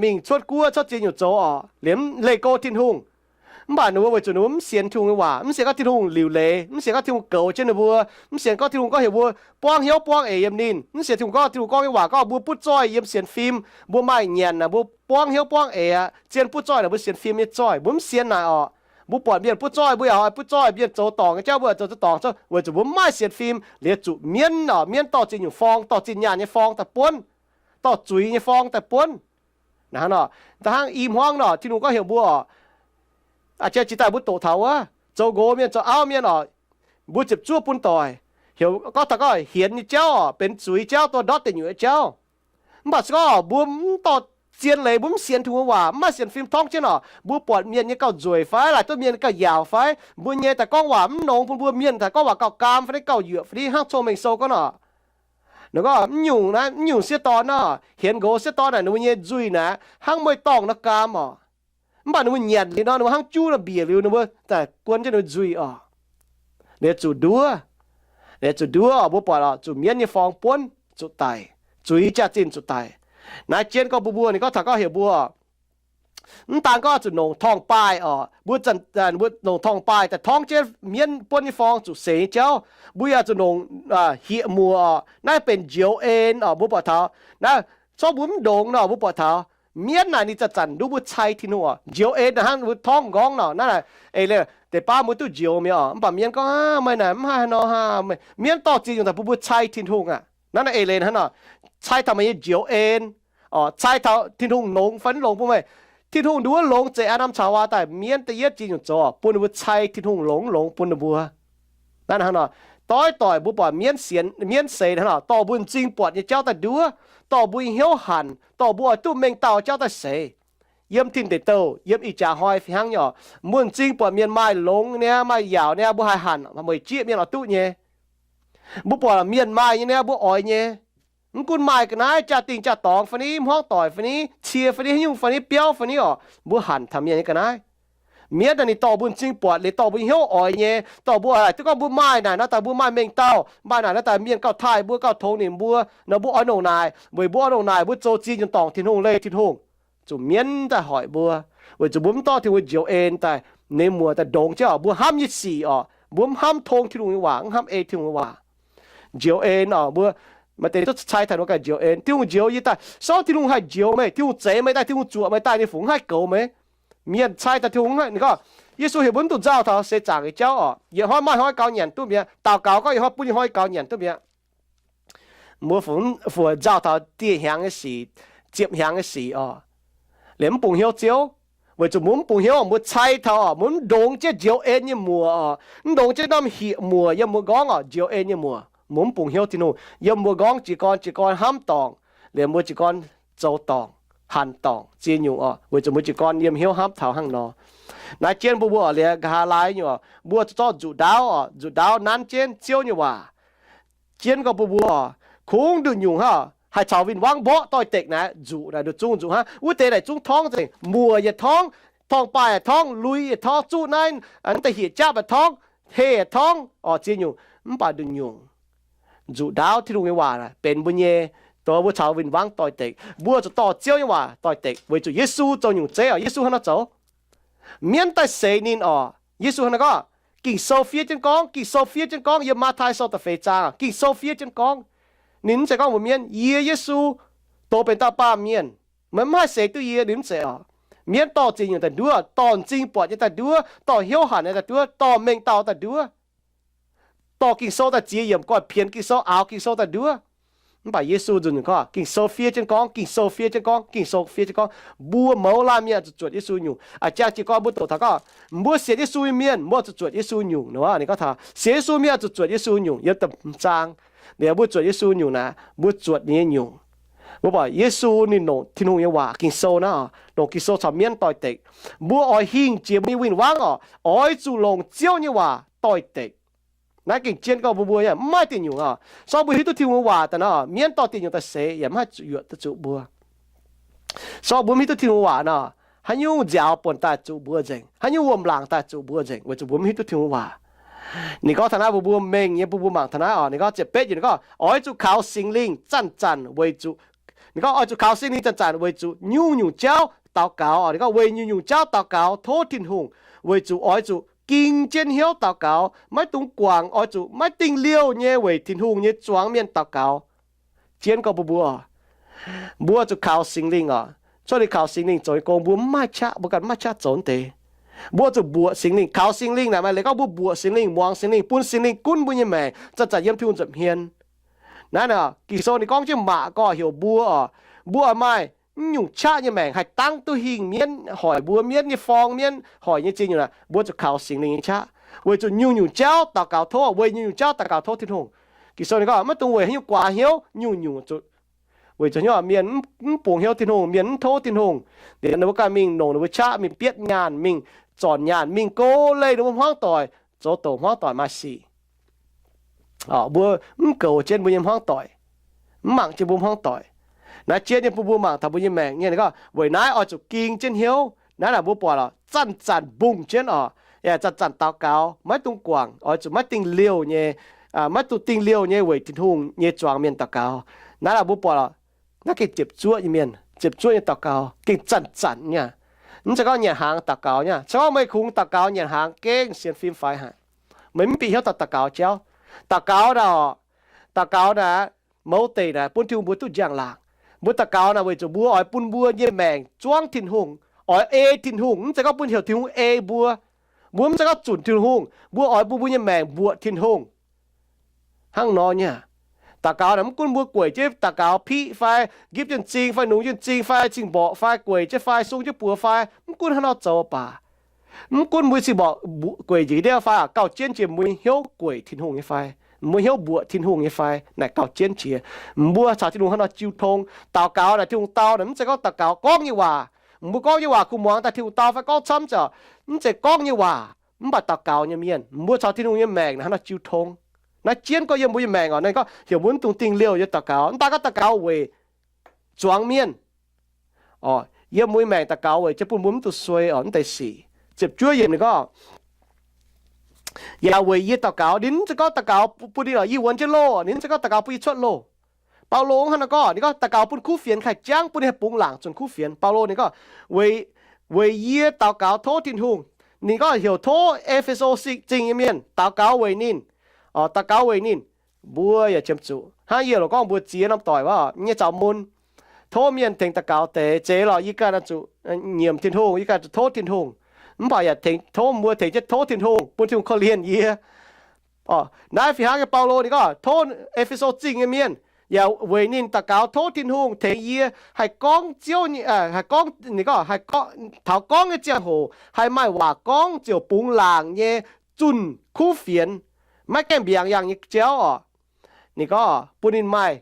mingh cuotv guoqv cuotv ziex nyungc zoux oc, liemh leih go Tin-Hungh. Mv baac ninh mbuo weic zuqc ninh mbuo mv sienx Tin-Hungh nyei waac, mv sienx gorngv Tin-Hungh liuc leiz, mv sienx gorngv Tin-Hungh goux jienv ninh mbuo, mv sienx gorngv Tin-Hungh gorngv heuc mbuo buangv hnyouv buangv eix yiem ninh, mv sienx Tin-Hungh gorngv, Tin-Hungh gorngv nyei waac gorngv mbuo butv zoih yiem sienx fim, mbuo maaih nyanc naaic mbuo buangv hnyouv buangv eix aqv, zien butv zoih naaic mbuo sienx fim nyei zoih. Mbuo mv sienx naaic oc. Mbuo buatc mienh butv zoih, mbuo yaac oix butv zoih, mienh zoux dorngc nyei jauv mbuo yaac zoux zoux dorngc zoux, weic zuqc mbuo mv maaih sienx fim, liuz zuqc mienv oc, mienv dorh ziex nyungc forng, dorh zinh nyaanh nyei forng daaih buonv, dorh zuiz nyei forng daaih buonv. Naaiv hnangv nor, da'hnangv i hmuangv nor, Tin-Hungh gorngv heuc mbuo oc, a'jang jiex daaih mbuo doqc taux wuov, zoux nqox mienh zoux auv mienh oc, mbuo ziepc zuoqv bun doic, heuc gorngv taux gorngv hienx nyei jauv oc, benx zuiz jauv, dorh ndortv deic nyuoqc nyei jauv. Mv baac se gorngv mbuo mv dorh zien leiz, mbuo mv sienx Tin-Hungh waac, mv maaih sienx fim torngv jienv oc, mbuo buatc mienh nyei gauh nzueic fai, laaic duqv mienh gauh yaauc fai, mbuo nyei daaih gorngv waac mv longx bun mbuo, mienh daaih gorngv waac gauh gaam fai, gauh yuoqc fai, hnangv Cong-Mengh Sou gorngv nor, ninh gorngv mv nyungc naaiv, mv nyungc sieqv dorn nor, hienx nqox sieqv dorn naaic, ninh mbuo nyei nzuih naaic hnangv mueiz-dorngh nor gaam oc. Mv baac ninh mbuo nyanc liuz nor, ninh mbuo hnangv juv nor mbiec liuz, ninh mbuo daaih guon jienv ninh mbuo nzuih oc. Liuz zuqc nduov, liuz zuqc nduov oc, mbuo buatc oc, zuqc mienv nyei forng buonv zuqc daic, zuiz jaax-zinh zuqc daic. Naaiv jienv gorngv mbuo, mbuo ninh gorngv taux gorngv heuc mbuo oc, mv daan gorngv zuqc nongc torngv-baaih oc, mbuo zanc, mbuo nongc torngv-baaih daaih torngv jienv mienv buonv nyei forng zuqc seix nyei jauv. Mbuo yaac zuqc nongc hieqv muoc oc, naaiv benx njoux en oc, mbuo buatc taux naaiv, corc mbuo mv ndongx nor, mbuo buatc taux mienv naaic ninh zanc-zanc nduov mbuo cai Tin-Hungh oc. Njoux en naaic hnangv mbuo torngv nqorngv nor, naaiv naaic eix leiz deix baav mbuo duqv njoux mi'aqv oc. Mv baac mienv gorngv, Aav, meih naaic mv haih nor, mienv dorh ziex nyungc daaih bun mbuo cai Tin-Hungh aqv. Naaiv naaic eix leiz hnangv nor, cai taux meih nyei njoux en oc, cai taux Tin-Hungh longx fai mv longx bun meih. Tin-Hungh nduov longx, zeix Aa^ndam caux Haawaa daaih, mienv da'yietv ziex nyungc zoux bun ninh mbuo cai Tin-Hungh longx mv longx bun ninh mbuo. Naaiv hnangv nor, doix-doic mbuo buatc mienv sienx, mienv seix hnangv nor, dorh mbuo m'zing buatc nyei jauv daaih nduov, dorh mbuo nyei hnyouv hanc, dorh mbuo oix duqv mengh dauh jauv daaih seix. Yiem Tin Deic Douh, yiem ih jaax hnoi fih hnangv nyei oc, mbuo m'zing buatc mienh maaih longx niaa, maaih yaauc niaa, mbuo haih hanc, mueic jieqv mienh oix duqv nyei. Mbuo buatc mienh maaih nyei niaa, mbuo oix nyei. Mv gunv maaih ga'naaiv jaa-dingh jaa-dorngx fai ni, hmuangv doic fai ni, cie fai ni, haaix nyungc fai ni, biauv fai ni oc, mbuo hanc taux mienh nyei ga'naaiv. Mienv naaic ninh dorh mbuo m'zing buatc liuz, dorh mbuo hnyouv oix nyei, dorh mbuo laaic duqv gorngv mbuo maaih naaic nor daaih, mbuo maaih mengh dauh, maaih naaic nor daaih mienh gauh taaih mbuo, gauh tongx nimc mbuo nor, mbuo oix longc naaic. Weic mbuo oix longc naaic, mbuo zoux ziex nyungc dorngc Tin-Hungh, leih Tin-Hungh, zuqc mienv daaih hoic mbuo, weic zuqc mbuo mv dorh Tin-Hungh njoux en daaih, ninh muoc daaih ndongx jienv oc, mbuo hnamv nyei sic oc, mbuo mv hnamv tong Tin-Hungh nyei waac, mv hnamv ei Tin-Hungh nyei waac. Njoux en oc, mbuo maaih deix duqv cai taux nor ganh njoux en. Tin-Hungh njoux yie daaih, sortv Tin-Hungh haih njoux meih, Tin-Hungh zeix meih daaih, Tin-Hungh zuoqc meih daaih, ninh fungc mv haih goux meih. Mienh cai taux Tin-Hungh, ninh gorngv, Yesu heuc mbuo mv dungx nzauh taux seix zaangc nyei jauv oc. Yietc hnoi maaih hnoi gaux nyanc duqv mi'aqv. Daux gaux gorngv yietc hnoi bun yietc hnoi gaux nyanc duqv mi'aqv. Mbuo fungc, fungc nzauh taux dieh hnyangx nyei sic, ziepc hnyangx nyei sic oc, liemh mv bungx hnyouv Ziouv. Weic zuqc mbuo mv bungx hnyouv, mbuo cai taux oc, mbuo mv ndongx jienv njoux en nyei muoc oc, mv ndongx jienv norm hieqv muoc yiem mbuo nqorngv oc, njoux en nyei muoc. Mbuo mv bungx hnyouv Tin-Hungh, yiem mbuo nqorngv jiez gorn, jiez gorn hnamv dorngc, liemh mbuo jiez gorn zoux dorngc, hanc dorngc ziex nyungc oc, weic zuqc mbuo jiez gorn yiem hnyouv hnamv taux hnangv nor. Naaiv jienv mbuo, mbuo oc, liemh nqa'haav laai nyungc oc, mbuo zuqc zorqv nzuqc ndaauv oc, nzuqc ndaauv nanv jienv Ziouv nyei waac. Jienv gorngv mbuo, mbuo oc, kungx nduqc nyungc hnangv, haih caux win-wangv mborqv doix-dekc naaiv, nzuqc naaic nduqc zungv nzuqc hnangv. Wuov deix naaic zungv torngv nzengc, muoc yietc torngv, torngv-baaih yietc torngv, lui yietc torngv, zuqv naaiv da'hieqv japv yietc torngv, heh yietc torngv oc, ziex nyungc, mv baac nduqc nyungc nzuqc ndaauv Tin-Hungh nyei waac benx mbuo nyei, dongh mbuo caux win-wangv doix-dekc. Mbuo zuqc dorh Ziouv nyei waac doix-dekc weic zuqc Yesu zoux nyungc zeiv oc. Yesu hnangv nor zoux. Mienv daaih seix ninh oc. Yesu hnangv nor gorngv, Ging-Sou fiev jienv gorngv, Ging-Sou fiev jienv gorngv, yiem Matv^tai Sou da'feix zaang, Ging-Sou fiev jienv gorngv. Ninh mv zeiz gorngv mbuox mienv, Yie, Yesu, doz benx dauh baamh mienh. Meih mv haih seix duqv yie, ninh mv zeiz oc. Mienv dorh ziex nyungc daaih nduov, dorh m'zing buatc nyei daaih nduov, dorh hnyouv hanc nyei daaih nduov, dorh mengh dauh daaih nduov, dorh Ging-Sou daaih ziex yiemc, goiv pienx Ging-Sou, aaux Ging-Sou daaih nduov. Mv baac Yesu nzunc gorngv, Ging-Sou fiev jienv gorngv, Ging-Sou fiev jienv gorngv, Ging-Sou fiev jienv gorngv, mbuo mouz laanh mienh zuqc zuotc Yesu nyungc. A'jang jiez gorn mbuo doqc taux gorngv, mbuo sienx Yesu nyei mienh, mbuo zuqc zuotc Yesu nyungc nor, ninh gorngv taux sienx Yesu mienh zuqc zuotc Yesu nyungc. Yiem da'hmz zaang, ninh mbuo zuotc Yesu nyungc naaic, mbuo zuotc ninh nyei nyungc. Mbuo buatc Yesu ninh longc Tin-Hungh nyei waac, Ging-Sou naaiv oc, longc Ging-Sou caux mienv doix-dekc. Mbuo oix hingh jiex mbuo nyei win-wangv oc, oix zuqc longc Ziouv nyei waac doix-dekc. Naaiv gengh jienv gorngv mbuo mbuo yaac mv maaih diuh nyungc oc. Se gorngv mbuo hiuv duqv Tin-Hungh waac daaih nor, mienv dorh diuh nyungc daaih seix yaac mv haih zuqc yuoqc duqv zuqc mbuo. Se gorngv mbuo mv hiuv duqv Tin-Hungh waac nor, haaix nyungc nziaaux buonc daaih zuqc mbuo nzengc, haaix nyungc wuom-laangc daaih zuqc mbuo nzengc, weic zuqc mbuo mv hiuv duqv Tin-Hungh waac. Ninh gorngv taux naaiv mbuo mbuo mengh nyei, mbuo mbuo mangc taux naaiv oc. Ninh gorngv ziepc betv yiemc, ninh gorngv, Oix zuqc kaux Singx Lingh zanc-zanc weic zuqc, ninh gorngv, oix zuqc kaux Singx Lingh zanc-zanc weic zuqc nyungc-nyungc jauv daux gaux oc. Ninh gorngv, Weic nyungc-nyungc jauv daux gaux tov Tin-Hungh, weic zuqc oix zuqc ging jienv hnyouv daux gaux, maiv dungx guangc, oix zuqc maiv dingh liouh nyei weic Tin-Hungh nyei zuangx mienh daux gaux. Jienv gorngv mbuo mbuo, mbuo zuqc kaux Singx Lingh oc. Cuotv liuz kaux Singx Lingh zoux nyei gong, mbuo mv maaih qaqv, mbuo ganh mv maaih qaqv zoux wuov deix. Mbuo zuqc mbuoqc Singx Lingh. Kaux Singx Lingh naaic maaih leiz gorngv mbuo mbuoqc Singx Lingh, muangx Singx Lingh, bun Singx Lingh gunv mbuo nyei maengc zanc-zanc yiem Tin-Hungh nza'hmien. Naaiv nor, Ging-Sou ninh gorngv jienv maac gorx heuc mbuo oc, mbuo oix maaih mv nyungc qaqv nyei maengc haih dangv duqv hingh mienv hoic mbuo, mienv nyei forng, mienv hoic nyei ziex nyungc naaic, mbuo zuqc kaux Singx Lingh nyei qaqv, weic zuqc nyungc-nyungc jauv daux gaux tov, weic nyungc-nyungc jauv daux gaux tov Tin-Hungh. Ging-Sou ninh gorngv, maiv dungx weic haaix nyungc guaax hnyouv, nyungc-nyungc zuqc weic zuqc hnyouv mienh mv bungx hnyouv Tin-Hungh, mienh mv tov Tin-Hungh, ninh mbuo ganh mingh longc ninh mbuo qaqv mingh bietv nyaanh, mingh zornc nyaanh, mingh go leih ninh mbuo hmuangv doic, zoux douc hmuangv doic maaih sic. Mbuo mv goux jienv mbuo nyei hmuangv doic, mv mangc jienv mbuo hmuangv doic. Naaiv jienv nyei bun mbuo mangc taux mbuo nyei maengc nyei, ninh gorngv weic naaiv oix zuqc ging jienv hnyouv. Naaiv naaic mbuo buatc oc, zanc-zanc mbungh jienv oc, yaac zanc-zanc daux gaux, maiv dungx guangc, oix zuqc maiv dingh liouh nyei, maiv dungx dingh liouh nyei weic Tin-Hungh nyei zuangx mienh daux gaux. Naaiv naaic mbuo buatc oc, naaiv gengh ziepc zuoqv nyei mienh, ziepc zuoqv nyei daux gaux gengh zanc-zanc nyei. Mv zeiz gorngv nyanc hnaangx daux gaux nyei. Se gorngv meih kungx daux gaux nyanc hnaangx gengh sienx fim faix haic. Meih mv bieqc hnyouv daux daux gaux jauv. Daux gaux naaic, daux gaux naaic, mouz deic naaic bun Tin-Hungh mbuo duqv njang-laangc. Mbuo daux gaux naaic weic zuqc mbuo oix bun mbuo nyei maengc zuangv Tin-Hungh, oix ei Tin-Hungh, mv zeiz gorngv bun heuc Tin-Hungh ei mbuo. Mbuo mv zeiz gorngv zunc Tin-Hungh, mbuo oix bun mbuo nyei maengc mbuoqc Tin-Hungh. Hnangv nor nyei. Daux gaux naaic mv gunv mbuo gueic jienv daux gaux piqv fai, nqipv jienv m'zing fai, nungx jienv m'zing fai, cing-mborqc fai, gueic jienv fai, sung jienv buoz fai, mv gunv hnangv nor zoux baac, mv gunv mbuo cing-mborqc gueic njiec ndiev fai, gauh jienv jiex mbuo nyei hnyouv gueic Tin-Hungh nyei fai, mbuo hnyouv mbuoqc Tin-Hungh nyei fai, naaic gauh jienv jiex. Mbuo caux Tin-Hungh hnangv nor jiu tong. Daux gaux naaic Tin-Hungh dau naaic mv zeiz gorngv daux gaux gorngv nyei waac. Mbuo gorngv nyei waac kuh muangx daaih Tin-Hungh dau fai gorngv camv ziouc, mv zeiz gorngv nyei waac. Mv baac daux gaux nyei mienh, mbuo caux Tin-Hungh nyei maengc naaic hnangv nor jiu tong. Naaiv jienv gorngv yiem mbuo nyei maengc oc, naaiv gorngv heuc mbuo mv dungx dingh liouh nyei daux gaux. Mv baac gorngv daux gaux weic zuangx mienh oc, yiem mbuo nyei maengc daux gaux weic jienv bun mbuo mv dungx suei oc, mv deix sic. Ziepc juov yiemc ninh gorngv, yaac weic yie daux gaux. Ninh mv zeiz gorngv daux gaux bun ninh oc, yie wuonx jienv loh. Ninh mv zeiz gorngv daux gaux bun yie cuotv loh. Baulo hnangv naaiv gorngv, ninh gorngv daux gaux bun kuv fienx haih jangv, bun ninh haih bungx laangc zunh kuv fienx. Baulo ninh gorngv, weic, weic yie daux gaux tov Tin-Hungh. Ninh gorngv heuc tov E^fe^so Zingh nyei mienh daux gaux weic ninh, daux gaux weic ninh. Mbuo yaac qiemx zuqc hnangv yie loc gorngv mbuo ziex norm doic wuov nyei zaux mun, tov mienh tengx daux gaux deix zeiz lorqc, yie ganh zuqc nyiemc Tin-Hungh, yie ganh zuqc tov Tin-Hungh. Mv baac yaac tengx tov mbuo tengx jienv tov Tin-Hungh, bun Tin-Hungh korv-lienh yie. Naaiv fih hnangv nyei Baulo ninh gorngv tov E^fe^so Zingh nyei mienh, yaac weic ninh daux gaux tov Tin-Hungh tengx yie haih gorngv Ziouv, haih gorngv, ninh gorngv, taux gorngv nyei ziangh hoc haih maaih waac gorngv ziouc bungx laangc nyei zunh kuv fienx, maiv gaengh mbiaangx yangh nyei jauv oc. Ninh gorngv bun ninh maaih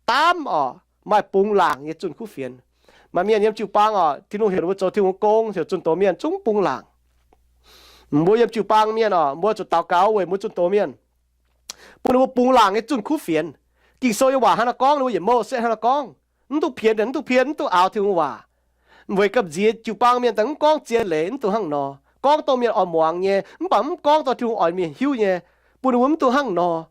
daamv oc, maaih bungx laangc nyei zunh kuv fienx. Maaih mienh yiem jiu-baang oc, Tin-Hungh heuc ninh mbuo zoux Tin-Hungh gong, heuc zunh doz mienh zungv bungx laangc. Mbuo yiem jiu-baang mienh oc, mbuo zuqc daux gaux weic mbuo zunh doz mienh, bun ninh mbuo bungx laangc nyei zunh kuv fienx. Ging-Sou nyei waac hnangv naaiv gorngv, ninh mbuo yietc mouh setv hnangv naaiv gorngv. Mv dungx pienx, mv dungx pienx, mv dungx aaux Tin-Hungh waac. Weic gamh nziex jiu-baang mienh daaih mv gorngv zien leiz, mv dungx hnangv nor. Gorngv dongh mienh oix muangx nyei, mv baac mv gorngv dongh Tin-Hungh oix mienh hiuv nyei. Bun ninh mbuo mv dungx hnangv nor.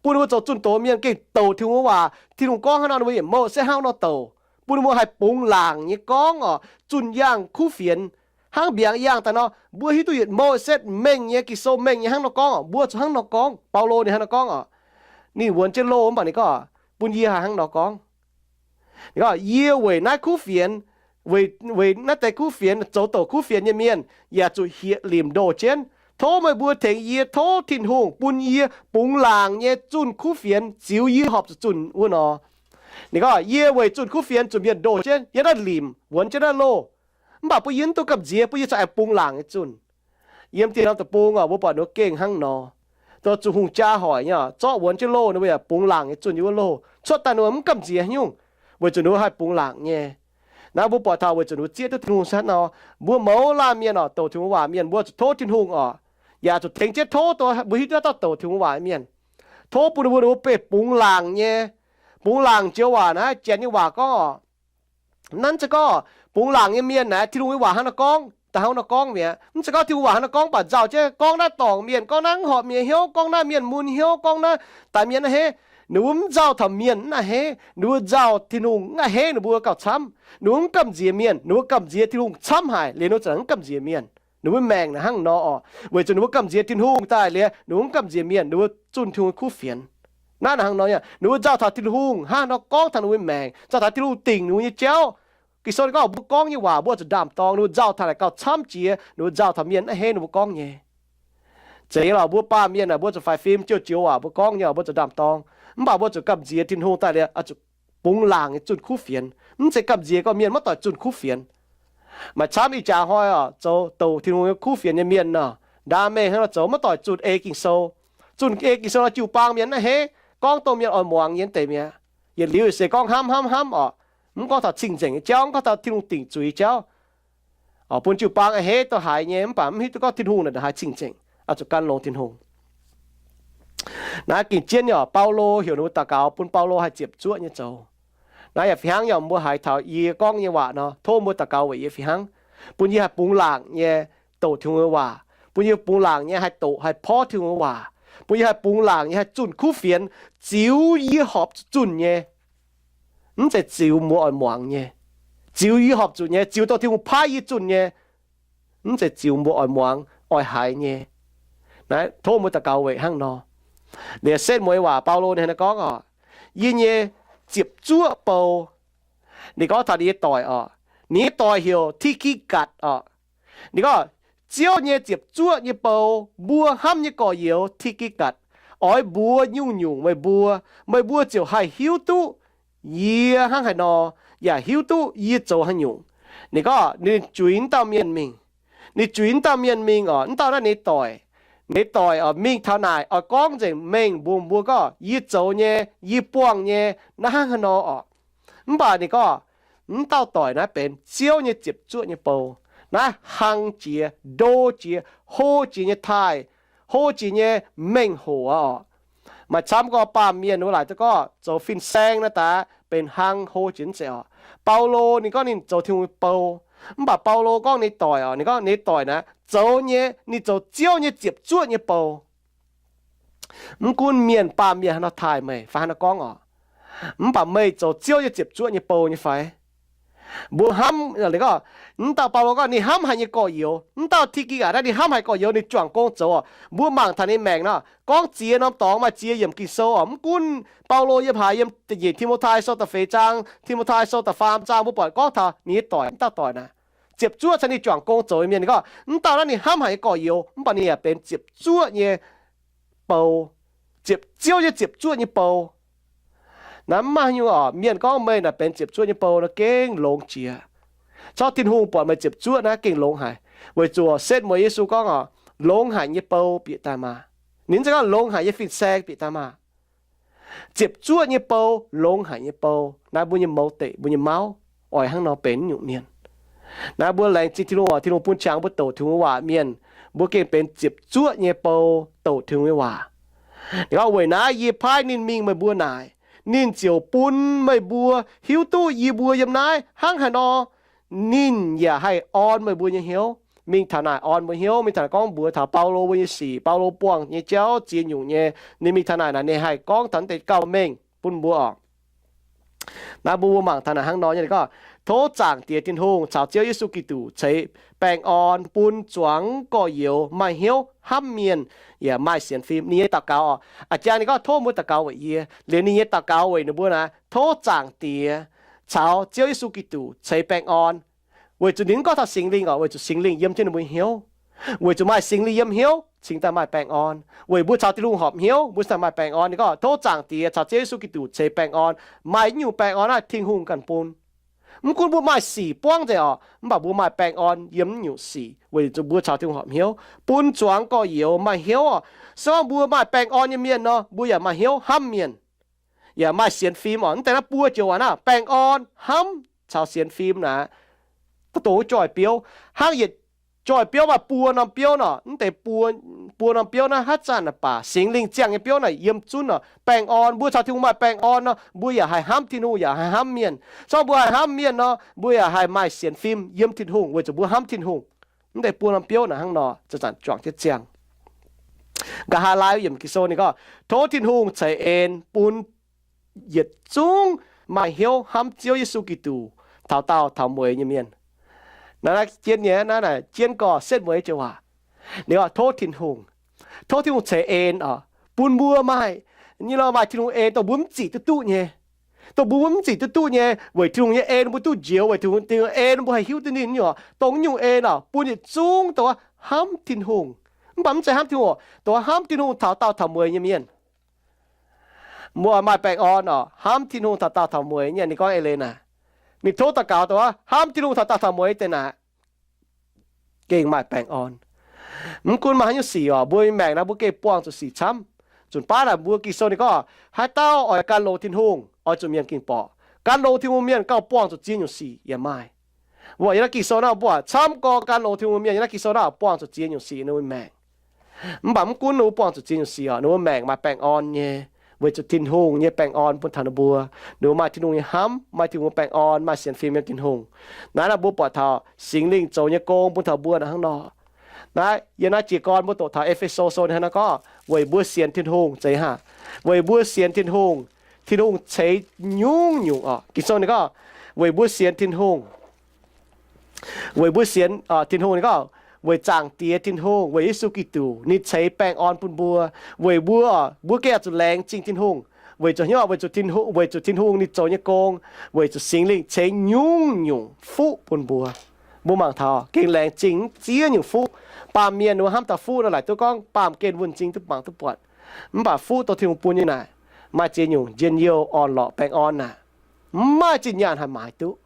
Bun ninh mbuo zoux zunh doz mienh gengh douc Tin-Hungh waac. Tin-Hungh gorngv hnangv nor, ninh mbuo yietc mouh setv hnangv nor douc. Bun ninh mbuo haih bungx laangc nyei gorngv oc, zunh yangh kuv fienx, Hnangv mbiaangx yangh daaih nor, mbuo hiuv duqv yietc mouh setv mengh nyei, Ging-Sou mengh nyei hnangv nor gorngv, mbuo zuqc hnangv nor gorngv. Baulo ninh hnangv nor gorngv oc. Ninh wuonx jienv loh mv baac ninh gorngv bun yie haih hnangv nor gorngv. Ninh gorngv, yie weic naaiv kuv fienx, weic naaiv deix kuv fienx, zoux douc kuv fienx nyei mienh, yaac zuqc hieqv limc ndoh jienv. Tov meih mbuo tengx yie tov Tin-Hungh bun yie bungx laangc nyei zunh kuv fienx ziux yie horpc zuqc zunh wuov nor. Ninh gorngv, yie weic zunh kuv fienx zuqc mienh ndoh jienv, yiem naaiv limc wuonx jienv naaiv loh. Mv baac bun yie mv duqv gamh nziex, bun yie corc aengx bungx laangc nyei zunh. Yiem dieh norm deic-bung oc, mbuo buatc ninh mbuo gengh hnangv nor. Dongh zuqc hungh jaa hoic nyei oc, zorqv wuonx jienv loh, ninh mbuo yaac bungx laangc nyei zunh yiem wuov loh. Cuotv daaih ninh mbuo mv gamh nziex nyungc, weic zuqc ninh mbuo haih bungx laangc nyei. Naaiv mbuo buatc taux weic zuqc ninh mbuo zieqv duqv Tin-Hungh se hnangv nor. Mbuo mouz laanh mienh oc, douc Tin-Hungh waac mienh, mbuo zuqc tov Tin-Hungh oc, yaac zuqc tengx jienv tov dongh mbuo hiuv duqv naaiv dauh douc Tin-Hungh waac mienh. Tov bun ninh mbuo, ninh mbuo beiv bungx laangc nyei, bungx laangc joux waac naaiv, Janx nyei waac gorngv oc, nanv za'gorngv bungx laangc nyei mienh naaic, Tin-Hungh nyei waac hnangv nor gorngv, da'hnangv nor gorngv mi'aqv. Mv zeiz gorngv Tin-Hungh waac hnangv nor gorngv baac nzauh jienv gorngv naaiv dorngc mienh, gorngv naaiv mv horpc mienh hnyouv, gorngv naaiv mienh mun hnyouv, gorngv naaiv daaih mienh naaiv heh. Ninh mbuo mv nzauh taux mienh naaiv heh, ninh mbuo nzauh Tin-Hungh naaiv heh ninh mbuo gauh camv. Ninh mbuo mv gamh nziex mienh, ninh mbuo gamh nziex Tin-Hungh camv haic liuz ninh mbuo ziouc mv gamh nziex mienh. Ninh mbuo maengc naaic hnangv nor oc, weic zuqc ninh mbuo gamh nziex Tin-Hungh daaih liuz ninh mbuo mv gamh nziex mienh, ninh mbuo zunh Tin-Hungh kuv fienx. Naaiv naaic hnangv nor, ninh mbuo nzauh taux Tin-Hungh hnangv nor gorngv taux ninh mbuo maengc, nzauh taux Tin-Hungh dingc ninh mbuo nyei jauv. Ging-Sou ninh gorngv mbuo gorngv nyei waac mbuo zuqc ndaam-dorng, ninh mbuo nzauh taux naaic gauh camv jiex ninh mbuo nzauh taux mienh naaiv heh ninh mbuo gorngv nyei. Zeiz nyei lorqc, mbuo baamh mienh aah, mbuo zuqc faix fim, joux-joux waac mbuo gorngv nyei mbuo zuqc ndaam-dorng. Mv baac mbuo zuqc gamh nziex Tin-Hungh daaih liuz oix zuqc bungx laangc nyei zunh kuv fienx. Mv zeiz gamh nziex gorngv mienh maiv doic zunh kuv fienx. Maaih camv ih jaax hnoi oc, zoux douc Tin-Hungh nyei kuv fienx nyei mienh nor, ndaam mengh hnangv nor zoux, maiv doic zunh ei Ging-Sou. Zunh ei Ging-Sou nor jiu-baang mienh naaiv heh, gorngv dongh mienh oix muangx nyei deix mi'aqv. Yietc liuz se gorngv hnamv hnamv hnamv oc, mv gorngv taux cing-nzengc nyei jauv, mv gorngv taux Tin-Hungh dingc zuiz nyei jauv. Bun jiu-baang a'hneiv dongh haaix nyei, mv baac mv hiuv duqv gorngv Tin-Hungh naaic haaix cing-nzengc, oix zuqc gan longx Tin-Hungh. Naaiv gengh jienv nyei oc, Baulo heuc ninh mbuo daux gaux bun Baulo haih ziepc zuoqv nyei zoux. Naaiv yaac fih hnangv nyei oc, mbuo haiz taux yie gorngv nyei waac nor, tov mbuo daux gaux weic yie fih hnangv, bun yie haih bungx laangc nyei douc Tin-Hungh nyei waac, bun yie bungx laangc nyei haih doqc haih porv Tin-Hungh nyei waac, bun yie haih bungx laangc nyei haih zunh kuv fienx ziux yie horpc zuqc zunh nyei. Mv zeiz ziux mbuo oix muangx nyei, ziux yie horpc zuqc nyei, ziux dongh Tin-Hungh paaiv yie zunh nyei. Mv zeiz ziux mbuo oix muangx oix haiz nyei. Naaiv tov mbuo daux gaux weic hnangv nor. Liuz setv mueiz waac Baulo ninh hnangv naaiv gorngv oc, yie nyei ziepc zuoqv bou. Ninh gorngv taux ninh nyei doic oc, ninh nyei doic heuc Ti^ki^gatc oc. Ninh gorngv, Ziouv nyei ziepc zuoqv nyei bou, mbuo hnamv nyei gorx-youz Ti^ki^gatc, oix mbuox nyungc-nyungc meih mbuo, meih mbuo ziouc haih hiuv duqv yie hnangv haaix nor, yaac hiuv duqv yie zoux haaix nyungc. Ninh gorngv ninh juix wuov dauh mienh mingh. Ninh juix wuov dauh mienh mingh oc, wuov dauh naaiv ninh doic. Ninh doic oc, mingh taux naaic oix gorngv nzengc mengh mbuox mbuo gorngv yie zoux nyei, yie buangh nyei, naaiv hnangv haaix nor oc. Mv baac ninh gorngv, wuov dauh doic naaiv benx Ziouv nyei ziepc zuoqv nyei bou. Naaiv hlang jiex, ndo jiex, hlo jiex nyei taaih, hlo jiex nyei mengh hoc aqv oc. Maaih camv gorngv baamh mienh wuov laaic duqv gorngv zoux fin-saeng naaiv daaih benx hlang hlo jiex mv zeiz oc. Baulo ninh gorngv ninh zoux Tin-Hungh nyei bou. Mv baac Baulo gorngv ninh doic oc, ninh gorngv ninh doic naaiv zoux nyei, ninh zoux Ziouv nyei ziepc zuoqv nyei bou. Mv gunv mienh baamh mienh haaix nor taaih meih fai haaix nor gorngv oc, mv baac meih zoux Ziouv nyei ziepc zuoqv nyei bou nyei fai? Mbuo hnamv, gorngv, wuov dauh Baulo gorngv ninh hnamv haic nyei gorx-youz. Wuov dauh Ti^ki^gatc naaiv ninh hnamv haic gorx-youz, ninh juangc gong zoux oc. Mbuo mangc taux ninh maengc nor, gorngv ziex norm dorngx maaih ziex yiemc Ging-Sou oc. Mv gunv Baulo yiem haaix, yiem da'nyeic Ti^mo^tai Sou da'feix zaang, Ti^mo^tai Sou da'faam zaang, mbuo buatc gorngv taux ninh nyei doic, wuov dauh doic naaiv ziepc zuoqv caux ninh juangc gong zoux nyei mienh. Ninh gorngv wuov dauh naaiv ninh hnamv haic nyei gorx-youz, mv baac ninh yaac benx ziepc zuoqv nyei bou, ziepc, Ziouv nyei ziepc zuoqv nyei bou. Naaiv mv maaih haaix nyungc oc, mienh gorngv meih naaic benx ziepc zuoqv nyei bou nor gengh longx jiex. Corc Tin-Hungh buatc meih ziepc zuoqv naaiv gengh longx haic, weic zuqc setv mueiz Yesu gorngv oc, longx haic nyei bou bieqc daaih maah. Ninh mv zeiz gorngv longx haic nyei fin-saeng bieqc daaih maah. Ziepc zuoqv nyei bou, longx haic nyei bou. Naaiv mbuo nyei mouz deic, mbuo nyei mauv oix hnangv nor benx nyungc mienh. Naaiv mbuo laengz zingh Tin-Hungh oc, Tin-Hungh bun qangx mbuo douc Tin-Hungh nyei waac mienh, mbuo gengh benx ziepc zuoqv nyei bou douc Tin-Hungh nyei waac. Ninh gorngv, weic naaiv yie paaiv ninh mingh meih mbuo naaic, ninh ziouc bun meih mbuo hiuv duqv yie mbuo yiem naaiv hnangv haaix nor. Ninh yaac haih orn meih mbuo nyei hnyouv. Mingh taux naaic orn mbuo hnyouv, mingh taux naaic gorngv mbuox taux Baulo mbuo nyei sic, Baulo buangh nyei jauv, ziex nyungc nyei. Ninh mingh taux naaic naaic ninh haih gorngv taux deix gauh mengh bun mbuo oc. Naaiv mbuo mbuo mangc taux naaic hnangv nor nyei, ninh gorngv, Tov Zaangc Diex Tin-Hungh caux Ziouv Yesu Giduc ceix baengh orn bun zuangx gorx-youz maaih hnyouv hnamv mienh yaac maaih sienx fim. Ninh nyei daux gaux oc, a'jang ninh gorngv tov mbuo daux gaux weic yie. Liuz ninh nyei daux gaux weic ninh mbuo naaic, tov Zaangc Diex caux Ziouv Yesu Giduc ceix baengh orn. Weic zuqc ninh mv gorngv taux Singx Lingh oc, weic zuqc Singx Lingh yiem jienv ninh mbuo hnyouv, weic zuqc maaih Singx Lingh yiem hnyouv cingx daaih maaih baengh orn. Weic mbuo caux Tin-Hungh horpc hnyouv, mbuo cingx daaih maaih baengh orn. Ninh gorngv tov Zaangc Diex caux Ziouv Yesu Giduc ceix baengh orn. Maaih i nyungc baengh orn naaiv Tin-Hungh ganh bun. Mv gunv mbuo maaih sic buangv nzengc oc, mv baac mbuo maaih baengh orn yiem i nyungc sic weic zuqc mbuo caux Tin-Hungh horpc hnyouv, bun zuangx gorx-youz maaih hnyouv oc. Se gorngv mbuo maaih baengh orn nyei mienh nor, mbuo yaac maaih hnyouv hnamv mienh, yaac maaih sienx fim oc. Mv deix naaiv buo joux waac naaiv, baengh orn, hnamv caux sienx fim naaic, dongh wuov joih biouv. Hnangv yietc joih biouv maaih buo norm biouv nor, mv deix buo, buo norm biouv naaiv haaix zanc naaic baac Singx Lingh ziangh nyei biouv naaic yiem zunv oc. Baengh orn, mbuo caux Tin-Hungh maaih baengh orn nor, mbuo yaac haih hnamv Tin-Hungh, yaac haih hnamv mienh. Se gorngv mbuo haih hnamv mienh nor, mbuo yaac haih maaih sienx fim yiem Tin-Hungh weic zuqc mbuo hnamv Tin-Hungh. Mv deix buo norm biouv naaic hnangv nor zanc-zanc juangc jienv ziangh. Nqa'haav laai yiemc Ging-Sou ninh gorngv, tov Tin-Hungh ceix en bun yietc zungv maaih hnyouv hnamv Ziouv Yesu Giduc taux daauh taux mueiz nyei mienh. Naaiv, naaiv jienv nyei, naaiv naaic jienv gorx setv mueiz joux waac. Ninh gorngv tov Tin-Hungh, tov Tin-Hungh ceix en oc, bun mbuo maaih, nyei lorh maaih Tin-Hungh en dongh mbuo mv zic duqv duqv nyei. Dongh mbuo mv zic duqv duqv nyei, weic Tin-Hungh nyei en mbuo duqv njoux, weic Tin-Hungh, Tin-Hungh en mbuo haih hiuv duqv ninh nyei oc. Dongh nyungc en oc, bun yietc zungv dongh wuov hnamv Tin-Hungh. Mv baac mv zeiz hnamv Tin-Hungh oc, dongh wuov hnamv Tin-Hungh taux daauh taux mueiz nyei mienh. Mbuo maaih baengh orn oc, hnamv Tin-Hungh taux daauh taux mueiz nyei. Ninh gorngv eix leiz naaic, ninh tov daux gaux dongh wuov hnamv Tin-Hungh taux daauh taux mueiz deix naaic, gengh maaih baengh orn. Mv gunv maaih haaix nyungc sic oc, mbuo maengc naaiv mbuo gengh buangh zuqc sic camv. Nzunc baav naaic mbuo Ging-Sou ninh gorngv, haaix dauh oix gan longx Tin-Hungh, oix zuqc mienh gengh borqc. Gan longx Tin-Hungh mienh gauh buangh zuqc ziex nyungc sic yaac maaih. Mbuo yiem naaiv Ging-Sou naaiv mbuo camv gorx gan longx Tin-Hungh mienh yiem naaiv Ging-Sou naaiv buangh zuqc ziex nyungc sic ninh mbuo maengc. Mv baac mv gunv ninh mbuo buangh zuqc ziex nyungc sic oc, ninh mbuo maengc maaih baengh orn nyei, weic zuqc Tin-Hungh nyei baengh orn bun taux ninh mbuo. Ninh mbuo maaih Tin-Hungh nyei hnamv, maaih Tin-Hungh baengh orn, maaih sienx fim yiem Tin-Hungh. Naaiv naaic mbuo buatc taux Singx Lingh zoux nyei gong bun taux mbuo naaic hnangv nor. Naaiv yiem naaiv jiez gorn mbuo doqc taux E^fe^so sou ninh hnangv naaiv gorngv, weic mbuo sienx Tin-Hungh zeiz haac, weic mbuo sienx Tin-Hungh, Tin-Hungh ceix nyungc-nyungc oc. Ging-Sou ninh gorngv, weic mbuo sienx Tin-Hungh, weic mbuo sienx Tin-Hungh ninh gorngv, weic Zaangc Diex Tin-Hungh, weic Yesu Giduc ninh ceix baengh orn bun mbuo, weic mbuo, mbuo gengh oix zuqc laengz zingh Tin-Hungh, weic zuqc hnyouv, weic zuqc Tin-Hungh, weic zuqc Tin-Hungh ninh zoux nyei gong, weic zuqc Singx Lingh ceix nyungc-nyungc fuqv bun mbuo. Mbuo mangc taux gengh laengz zingh ziex nyungc fuqv. Baamh mienh ninh mbuo hnamv taux fuqv nor laaic duqv gorngv baamh gen wuonh zingh duqv mangc duqv buatc. Mv baac fuqv dongh Tin-Hungh bun nyei naaic, maaih ziex nyungc njien-youh orn-lorqc baengh orn naaic, mv maaih zinh nyaanh haih maaiz duqv.